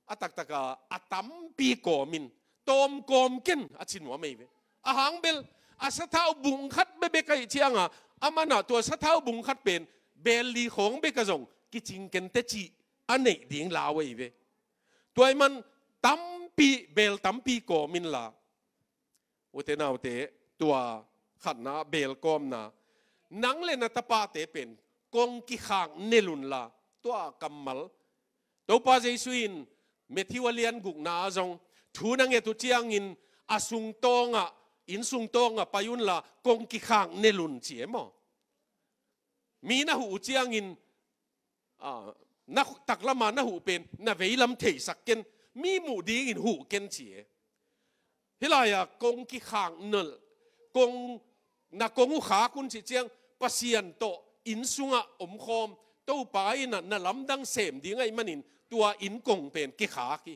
A taktaka a tampi kawmin, tawm kawm ken a ci nuam ei ve. A hang bel, a sathau bung khat bekbek ahih cianga, a manah tua sathau bung khat pen beel li khawng bek a zong kicing kente cih a neih ding lau ei ve. Tua ahih man tampi, beel tampi kawmin la. Ute naute, tua khatna, beel kawmna. Nang le na tapate pen kong kikhak nel unla, tua kammal. Topa Jesu in Matthew a lian gukna ah zong, thu na nget uh ciangin a sungtawngah, inn sungtawngah pai unla, kong kikhak nel un ci e maw. Mi na huh uh ciangin, ah, na taklama na huh pen na veilam theisak ken, mi muh dingin huh ken ci e. Hih lai-ah kong kikhak nolh, kong, na kong uh khak un cih ciang, Pasian tawh inn sungah omkhawm, Topa in ah na lamdang sem ding ahih manin tua inn kong pen kikhak hi.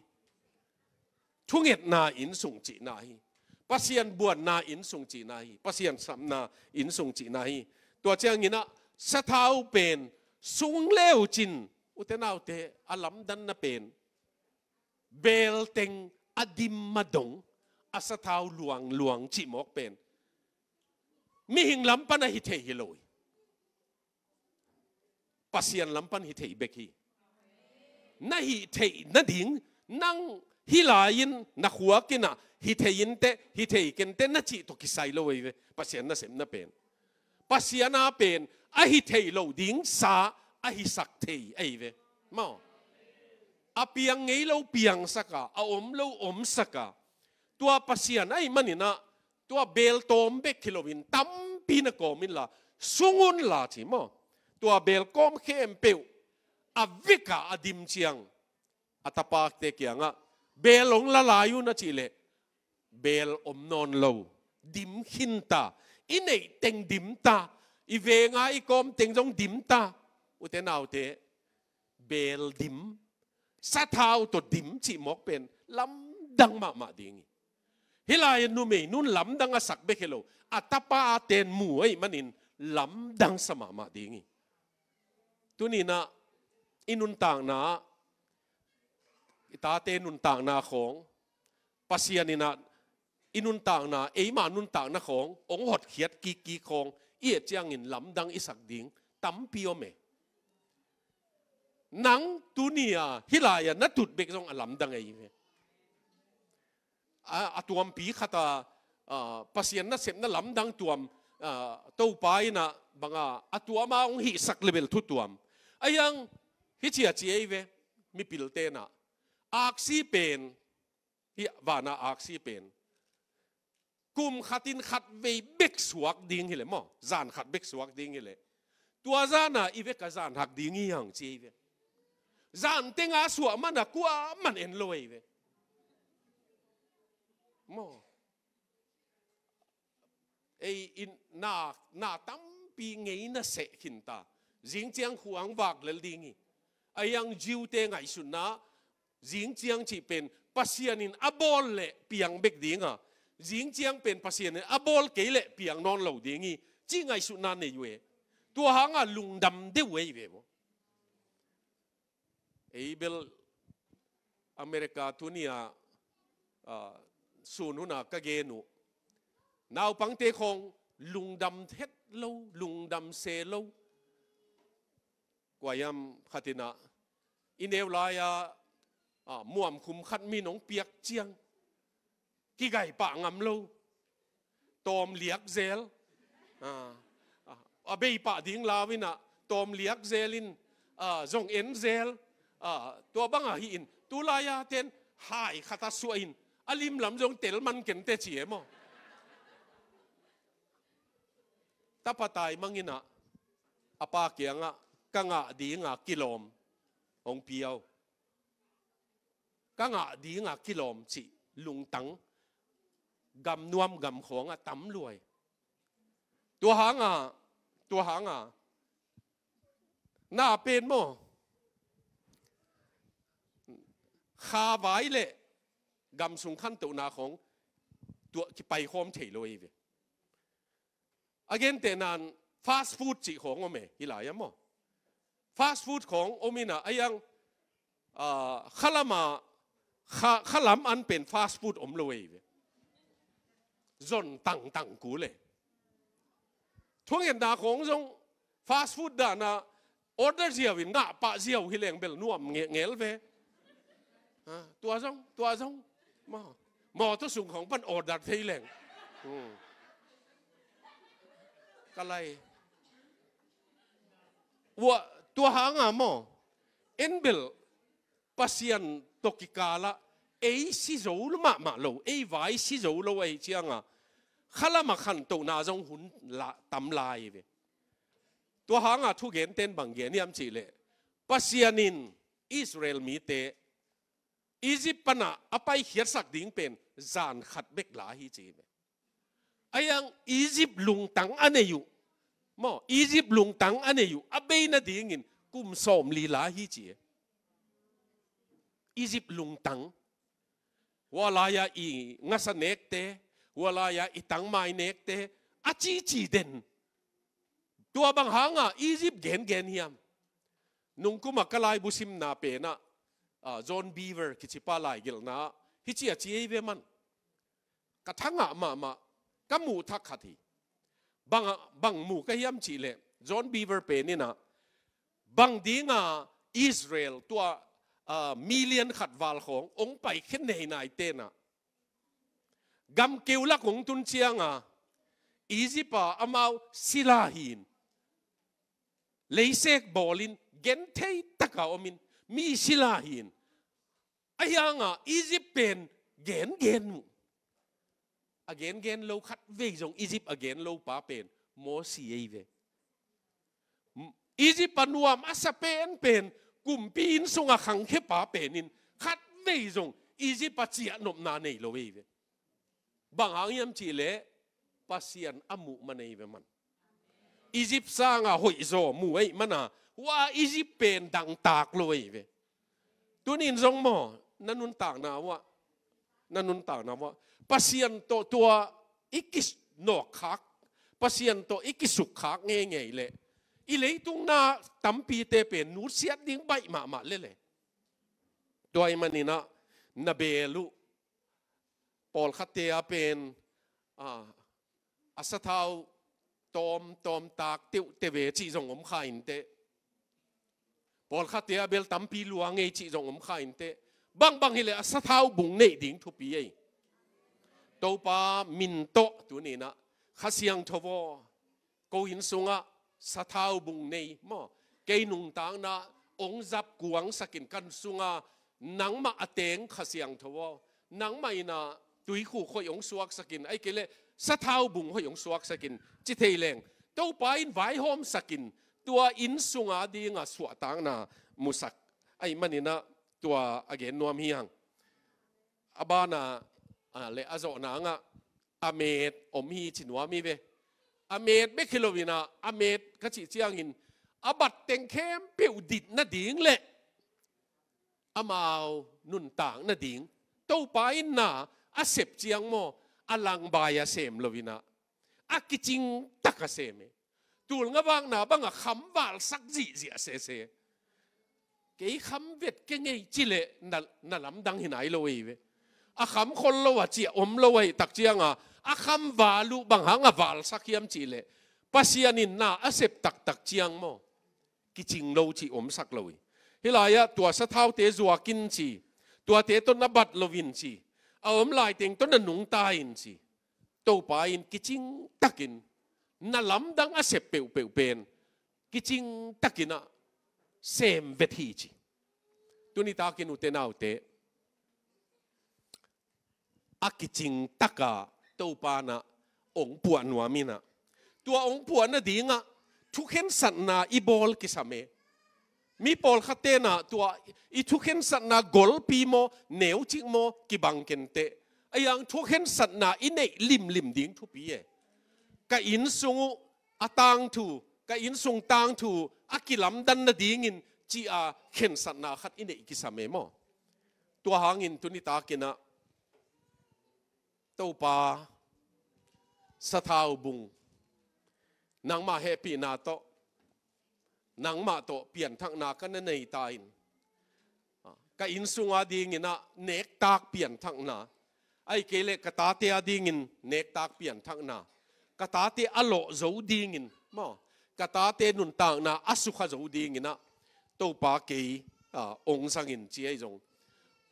Thungetna inn sung cihna hi. Pasian buanna inn sung cihna hi. Pasian sapna inn sung cihna hi. Tua ciangin ah sathau pen sung leu cin, ute naute, a lamdanna pen beel teng a dim a dong, a sathau luangluang cih mawk pen mihing lam pan a hi thei hi lo hi. Pasian lam pan hi thei bek hi. Na hih theih nading, nang hih lai-in na khuak in ah hi thei inteh, hi thei kenteh na cih tawh kisai lo ahi ve, Pasian nasepna pen. Pasian a pen a hi thei lo ding sa a hisak thei ahi ve. Maw? A piang ngei lo piangsak a, a om lo omsak a. Tua Pasian ahih manin ah, tua beel tawm bek hi loin tampi na kawm inla, sung unla ci maw? Tua beel kawm khempeuh a vekah a dim ciang, a tapate kiangah, beel hong la lai un a cih leh, beel om nawn lo, dim khinta, i neih teng dimta, i venga i kawm teng zong dimta, ute naute, beel dim, sathau tawh dim cih mawk pen lamdang mahmah ding hi. Hih lai-ah numei nun lamdang a sak bek hi lo, a tapa a ten mu ahih manin lamdang sa mahmah ding hi. Tuni-in ah i nuntakna, i tate nuntakna khawng, Pasian in ah i nuntakna, eima nuntakna khawng hong hotkhiat kikkik khawng i et ciangin lamdang i sak ding tampi om e. Nang tuni-a hih lai-ah na tut bek zong a lamdang ahi ve. A, a tuampi khat a, a, Pasian nasepna lamdang tuam, a, Topa in ah banga a tuam a hong hihsak leh bel thu tuam. A hiang hih ci a ci ahi ve, mipilte in ah. Aksi pen, hih vana aksi pen kum khatin khatvei bek suak ding hileh maw, zan khat bek suak ding hileh, tua zana i vek a zan hak ding hi hang ci ahi ve. Zan tenga suah mana kuaman en lo ahi ve. Maw? Ei in na, na tampi ngei na seh khinta. Zingciang khuang vak lel ding hi. A hiang Jew-te ngaihsutna, zingciang cih pen Pasian in a bawl leh piang bek ding a, zingciang pen Pasian in a bawl kei leh piang nawn lo ding hi, cih ngaihsutna nei uh e. Tua hanga lungdam deuh uh ahi ve maw. Ei bel America tuni-a, a, sun huna ka gen uh, naupangte khawng lungdam het lo, lungdam se lo. Kua hiam khat in ah i neu lai-a, a, muamkhum khat mi nong piak ciang kigai pah ngam lo. Tawm liak zel. A, a, a bei pah ding lau in ah tawm liak zel in, a, zong en zel. A, tua bang ahi in, tu lai-a ten hai khat a suah in, a limlam zong tel man kenteh ci e maw. Tapa taimang in ah a pa kiangah, ka ngah dinga kilawm hong pia o. Ka ngah dinga kilawm cih lungtang gam nuam gam khawngah tam lua hi. Tua hanga, tua hanga na pen maw, kha vai leh gam sung khantohna khawng tua kipai khawm thei lo hi ve. A gentehna-in fast food cih khawng om e, hih lai-ah maw. Fast food khawng om in ah, a hiang, a, khalam a, kha, khalam an pen fast food om lo ahi ve. Zon tangtang kul e. Thungetna khawng zong fast food dan a order ziau in ngah pah ziau hi leng bel nuam nge-, ngel ve. Ha, tua zong, tua zong. Maw, mawtaw sung khawng pan order thei leng. Hmm. Ka lai. Ua, tua hanga maw, en bel Pasian tawh kikalah ei si zo mahmah lo, ei vai si zo lo ahih cianga khalam a khantohna zong hun la, tam lai ve. Tua hanga thugenten bang gen hiam cihleh, Pasian in Israel mite Egypt pana a paikhiatsak ding pen zan khat bek la hi ci hi ve. Ahi hang Egypt lungtang a nei uh, maw, Egypt lungtang a nei uh a bei nadingin kum sawmli la hi ci hi. Egypt lungtang. Hua lai-a i ngasa nekte, hua lai-a i tangmai nekte a cici den. Tua bang hanga Egypt gengen hiam? Nungkuma ka laibu simna penah, ah, John Beaver kicipa laigelhna hih ci a ci ei ve man. Ka thangah mahmah, ka muh thak khat hi. Bang, bang mu ka hiam cihleh, John Beaver peninah bang dinga Israel tua, ah, million khat val khawng ong paikhia nei nai tenah gamkeu lak ong tun cianga Egypt a amau sila hin, leisek bawlin genthei taka omin mi sila hin. Ahi hanga Egypt pen gengen uh. A gengen lo khat vei zong Egypt a gen lo pa pen Mosi ei ve. Egypt a nuam a sa penpen kumpi inn sunga khangkhiapa penin khat vei zong Egypt a ciahnopna nei lo ei ve. Bang hang hiam cihleh Pasian a muh man ei ve man. Egypt sanga hoihzaw mu ei mana, hua Egypt pen dangtak lo ei ve. Tunin zong maw, na nuntakna uah, na nuntakna uah Pasian tawh tua i kinawkkhak, Pasian tawh i kisukkhak ngeingei leh i leitung na tampite pen nutsiat ding baih mahmah lele. Tua ahih maninah na beel uh, pawlkhatte a pen, ah, a sathau tawm, tawm tak teuh teve cih zong om kha inteh. Pawlkhatte a bel tampi lua ngei cih zong om kha inteh. Bangbang hileh a sathau bung neih ding thupi ei. Topa min tawh tuninah Kha Siangtho aw, ko inn sungah sathau bung nei maw, kei nungtakna ong zap kuangsakin, kan sunga nangmah a teng Kha Siangtho aw, nangmah inah tuikhuk hoih ong suaksakin, ahih kei leh sathau bung hoih ong suaksakin ci thei leng, Topa in vaihawmsakin tua inn sunga dinga suahtakna musak ahih maninah tua a gen nuam hi hang. A bana, ah, le a zawhna ngah a met om hi ci nuam hi ve. A met bek hi loinah a met ka cih ciangin a bat teng khempeuh dit nading le amau nuntak nading Topa in na a sep ciang maw, a langbai a sem loinah a kicing taka sem e. Tul nga vakna banga kham valsak zihziah sese. Kei kham vet kei ngei cileh na, na lamdang hi nai lo ei ve. A kham khol lo a ciah om lo ahih tak cianga a kham val uh bang hanga valsak hiam cihleh Pasian in na a sep taktak ciang maw, kicing lo cih omsak lo hi. Hih lai-ah tua sathaute zuakin ci, tuate tawh na bat loin ci, a om laiteng tawh na nungta in ci. Topa in kicing takin na lamdang a sep peuhpeuh pen kicing takinah sem vet hi ci. Tuni takin ute naute, a kicing taka Topa na ong puah nuam inah, tua ong puah nadingah thukhensatna i bawl kisam e. Mi pawlkhat tenah tua i thukhensatna golpi maw, neucik maw, kibang kenteh. Ahi hang thukhensatna i neih limlim ding thupi e. Ka inn sung uh a tangthu, ka inn sung tangthu a kilamdan nadingin ci-a khensatna khat i neih kisam e maw. Tua hangin tuni takinah Topa, sathau bung nangmah hehpihna tawh, nangmah tawh pianthakna ka na nei ta in, ka inn sunga dinginah nektak pianthakna, ahih kei leh ka tate a dingin nektak pianthakna, ka tate a lawh zo dingin maw, ka tate nuntakna a sukha zo dinginah Topa kei, ah, ong zangin ci ahi zong,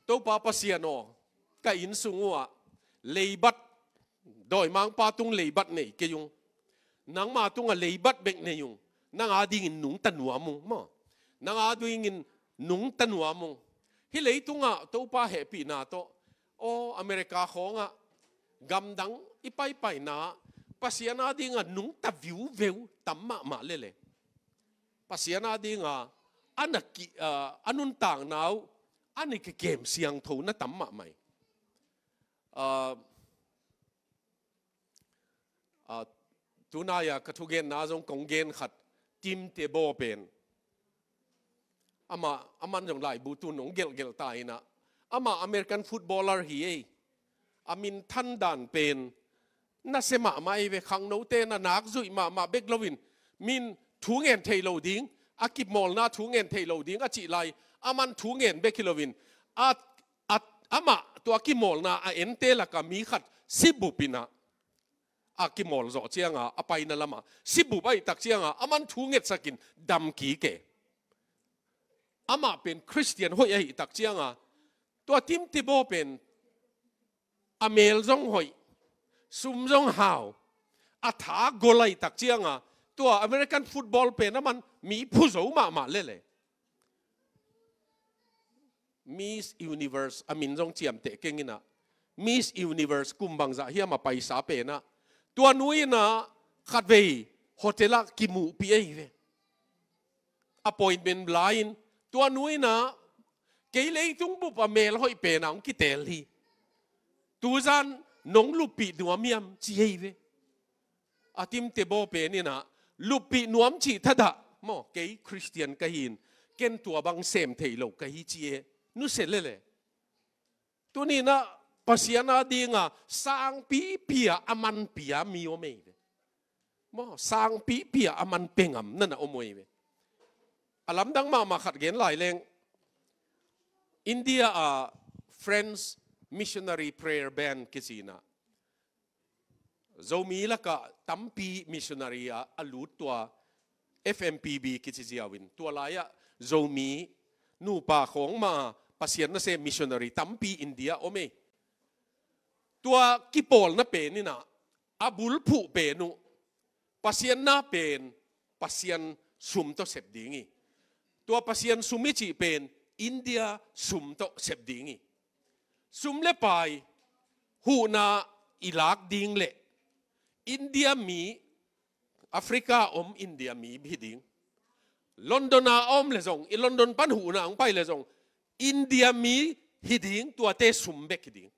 Topa Pasian aw, ka inn sung uhah leibat, dawimangpa tung leibat nei kei ung. Nangma tungah leibat bek nei ung. Nang a dingin nungta nuam ung maw. Nang a dingin nungta nuam ung. Hih leitungah Topa hehpihna tawh, aw, America khawngah, gamdang i paipaina, Pasian a dingah nungta viuveu tam mahmah lele. Pasian a dinga a na ki, a, a nuntakna uh a na kikem siangtho na tam mahmah hi. A, a, tunai-a ka thugenna zong kong gen khat, Tim Tebow pen. Amah, aman zong laibu tun hong gelhgelh ta inah. Amah American footballer hi ei. A minthan dan pen nasia mahmah ei ve, khangnote na nak zuih mahmah bek loin, min thu ngen thei lo ding, a kimawlna thu ngen thei lo ding a cih lai, aman thu ngen bek hi loin, a, a, amah tua kimawlna a ente laka mi khat sibup inah, a kimawl zawh cianga a paina lama sibup ahih tak cianga aman thu ngetsakin dam kik e. Amah pen Khristian hoih ahih tak cianga, tua Tim Tebow pen a mel zong hoih, sum zong hau, a tha gol ahih tak cianga, tua American football pen aman mi phu zo mahmah lele. Miss Universe a min zong ciamteh keng inah, Miss Universe kum bangzah hiam a paisa penah, tua nu inah khatvei hotel ah kimuhpih ei ve. Appointment la-in, tua nu inah, kei leitung bup a mel hoih pena hong kitel hi. Tuzan nong luppih nuam hiam ci ei ve. A Tim Tebow pen inah, luppih nuam cih thadah maw, kei Khristian ka hi in, ken tua bang sem thei lo ka hi ci e. Nusia lele. Tuni inah Pasian a dinga sangpipi a manpih a mi om ei ve. Maw, sangpipi a man pia ngam na na om uh ei ve. A lamdang mahmah khat gen lai leng, India a Friends Missionary Prayer Band kici inah, Zomi lakah tampi missionary a, a lut tua F M P B kici ziau in, tua lai-ah Zomi nupa khawng mah a Pasian nasem missionary tampi India om ei. Tua kipawlna pen inah, a bulphuh pen uh, Pasian na pen Pasian sum tawh sep ding hi. Tua Pasian sum i cih pen India sum tawh sep ding hi. Sum le pai, huhna i lak ding le India mi, Africa om India mi hi ding. London a om le zong, i London pan huhna hong pai le zong, India mi hi ding, tuate sum bek hi ding.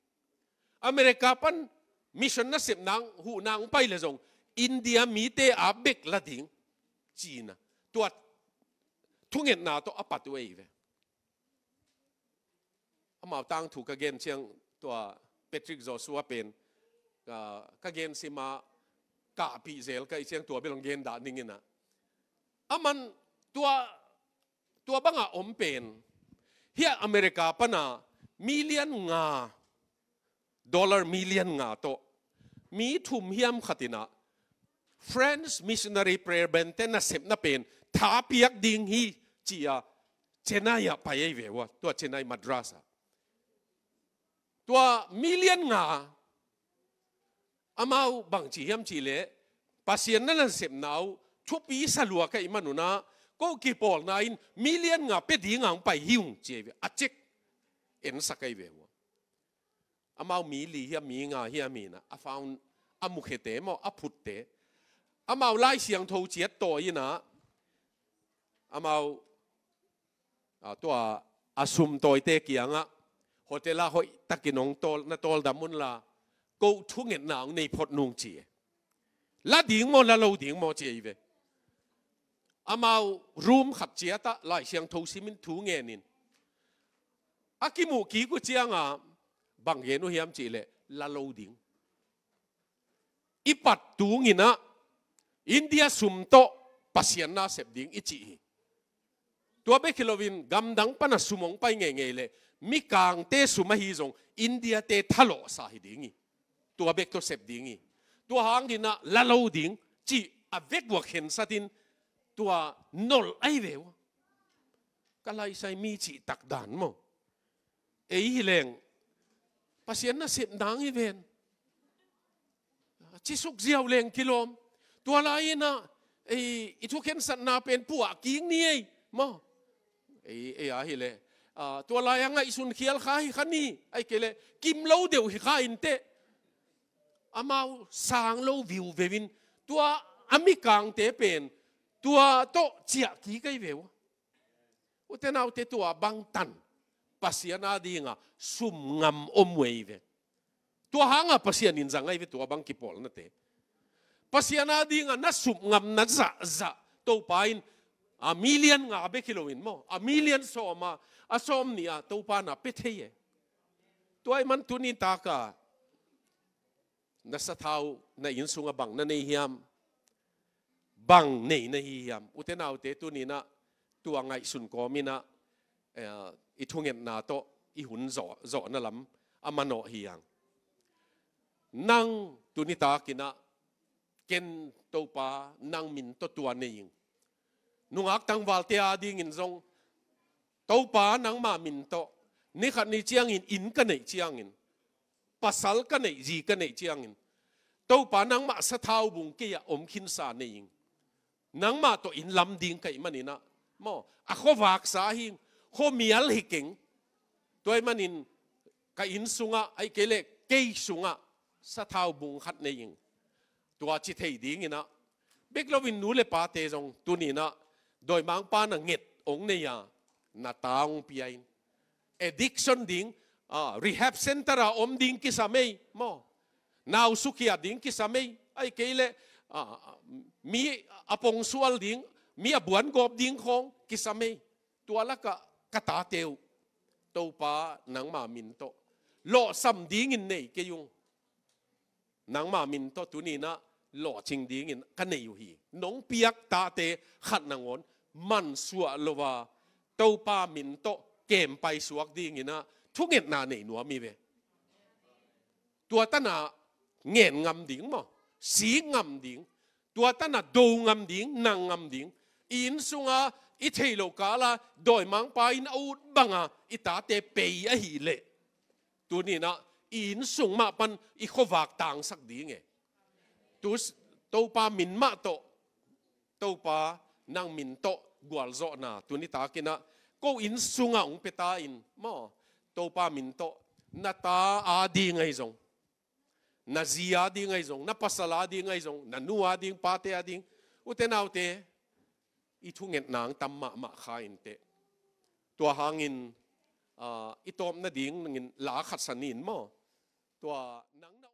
America pan mission nasepna huhna hong pai le zong, India mite a bek la ding, ci inah. Tua thungetna tawh a pat uh ei ve. Amau tangthu ka gen ciang tua Patrick Joshua pen, ah, ka gen sima kahpih zel ka hih ciang tua bel hong gen dah ning inah. Aman tua, tua banga om pen, hiah America pana million nga, dollar million nga tawh mi thum hiam khat inah French Missionary Prayer Band te nasepna pen tha piak ding hi, ci-a Chennai ah pai ei ve ua, tua Chennai Madras ah. Tua million nga, amau bangci hiam cih leh, Pasian na nasepna uh thupi sa lua ka hih man un ah, ko kipawlna in million nga pia dinga hong pai hi ung ci ei ve, a cheque ensak ei ve ua. Amau mi li hiam, mi nga hiam hi inah, a found, a mukhiate maw, a phutte. Amau Lai Siangtho ciat tawi inah, amau, a, tua a sum tawite kiangah, hotel ah hoihtakin hong tawl, na tawldam unla, ko thungetna hong nei phot nung ci e. La ding maw, la lo ding maw ci ei ve. Amau room khat ciatah Lai Siangtho simin thu ngenin, a kimuh kik uh cianga bang gen uh hiam cih leh, la lo ding. I pat tung inah India sum tawh Pasian na sep ding i cih hi. Tua bek hi loin gamdang pana sum hong pai ngeingei leh Mikangte sum ahi zong India-te thalawhsa hi ding hi. Tua bek tawh sep ding hi. Tua hang inah la lo ding cih a vek ua khensatin tua nolh ahi ve ua. Ka laisai mi cihtak dan maw. Ei hi leng Pasian nasep nang hi ven. Cisuk ziau leng kilawm. Tua lai inah, ei, i thukhensatna pen puah kik ni ei maw. Ei, ei a hi leh, a, tua lai a ngaihsun khial kha hi kha ni, ahih kei leh kim lo deuh hi kha inteh. Amau sang lo viuveu in, tua a Mikangte pen Tua tawh ciah kik ahi ve uh. Ute naute, tua bangtan Pasian a dinga sum ngam om uh ahi ve. Tua hanga Pasian in zang ahi ve tua bang kipawlnate. Pasian a dinga na sum ngamna zahzah Topa in a million nga bek hi loin maw, a million sawma, a sawm nih a Topa na pia thei e. Tua ahih man tuni taka na sathau, na inn sunga bang na nei hiam? Bang nei na hi hiam? Ute naute, tuninah tua ngaihsun kawminah, eh, i thungetna tawh i hun zawh, zawhna lam a manawh hi hang. Nang tunitakinah, ken Topa nang min tawh tua nei ing. Nungak tangvalte a dingin zong, Topa nangma min tawh, ni khat ni ciangin inn ka neih ciangin, pasal ka neih, zi ka neih ciangin, Topa nangmah sathau bung kei-ah om khinsa nei ing. Nangmah tawh inn lam ding ka hih maninah, maw, a khuavaksa hi ing, khuamial hi keng. Tua ahih manin ka inn sungah, ahih kei leh kei sungah sathau bung khat nei ing. Tua ci thei dinginah, bek loin nu le pate zong tuninah dawimangpa na nget hong nei a, na ta hong pia in. Addiction ding, ah, rehab center a om ding kisam ei, maw. Nau sukhiat ding kisam ei, ahih kei leh, ah, mi a pongsual ding, mi a buan gawp ding khawng kisam ei. Tua lakah ka tate uh, Topa nangma min tawh lawhsam dingin nei kei ung. Nangma min tawh tuninah lawhcing dingin ka nei uh hi. Nong piak tate khat nangawn mansuah lo a, Topa min tawh kempai suak dinginah thungetna nei nuam hi ve. Tua tanah ngen ngam ding maw, sik ngam ding, tua tanah do ngam ding, nang ngam ding. I inn sunga i theih loh kala dawimangpa in a ut banga i tate pei ahih leh, tuninah i inn sung mah pan i khuavak tangsak ding e. Tu, Topa min mah tawh, Topa nang min tawh gualzawhna tunitakinah ko inn sungah hong pia ta in, maw, Topa min tawh na ta a ding ahi zong, na zi a ding ahi zong, na pasal a ding ahi zong, na nu a ding, pate a ding, ute naute, i thungetna ang tam mahmah kha inteh. Tua hangin, ah, i tawpna dingin la khat sa ni in maw. Tua nang na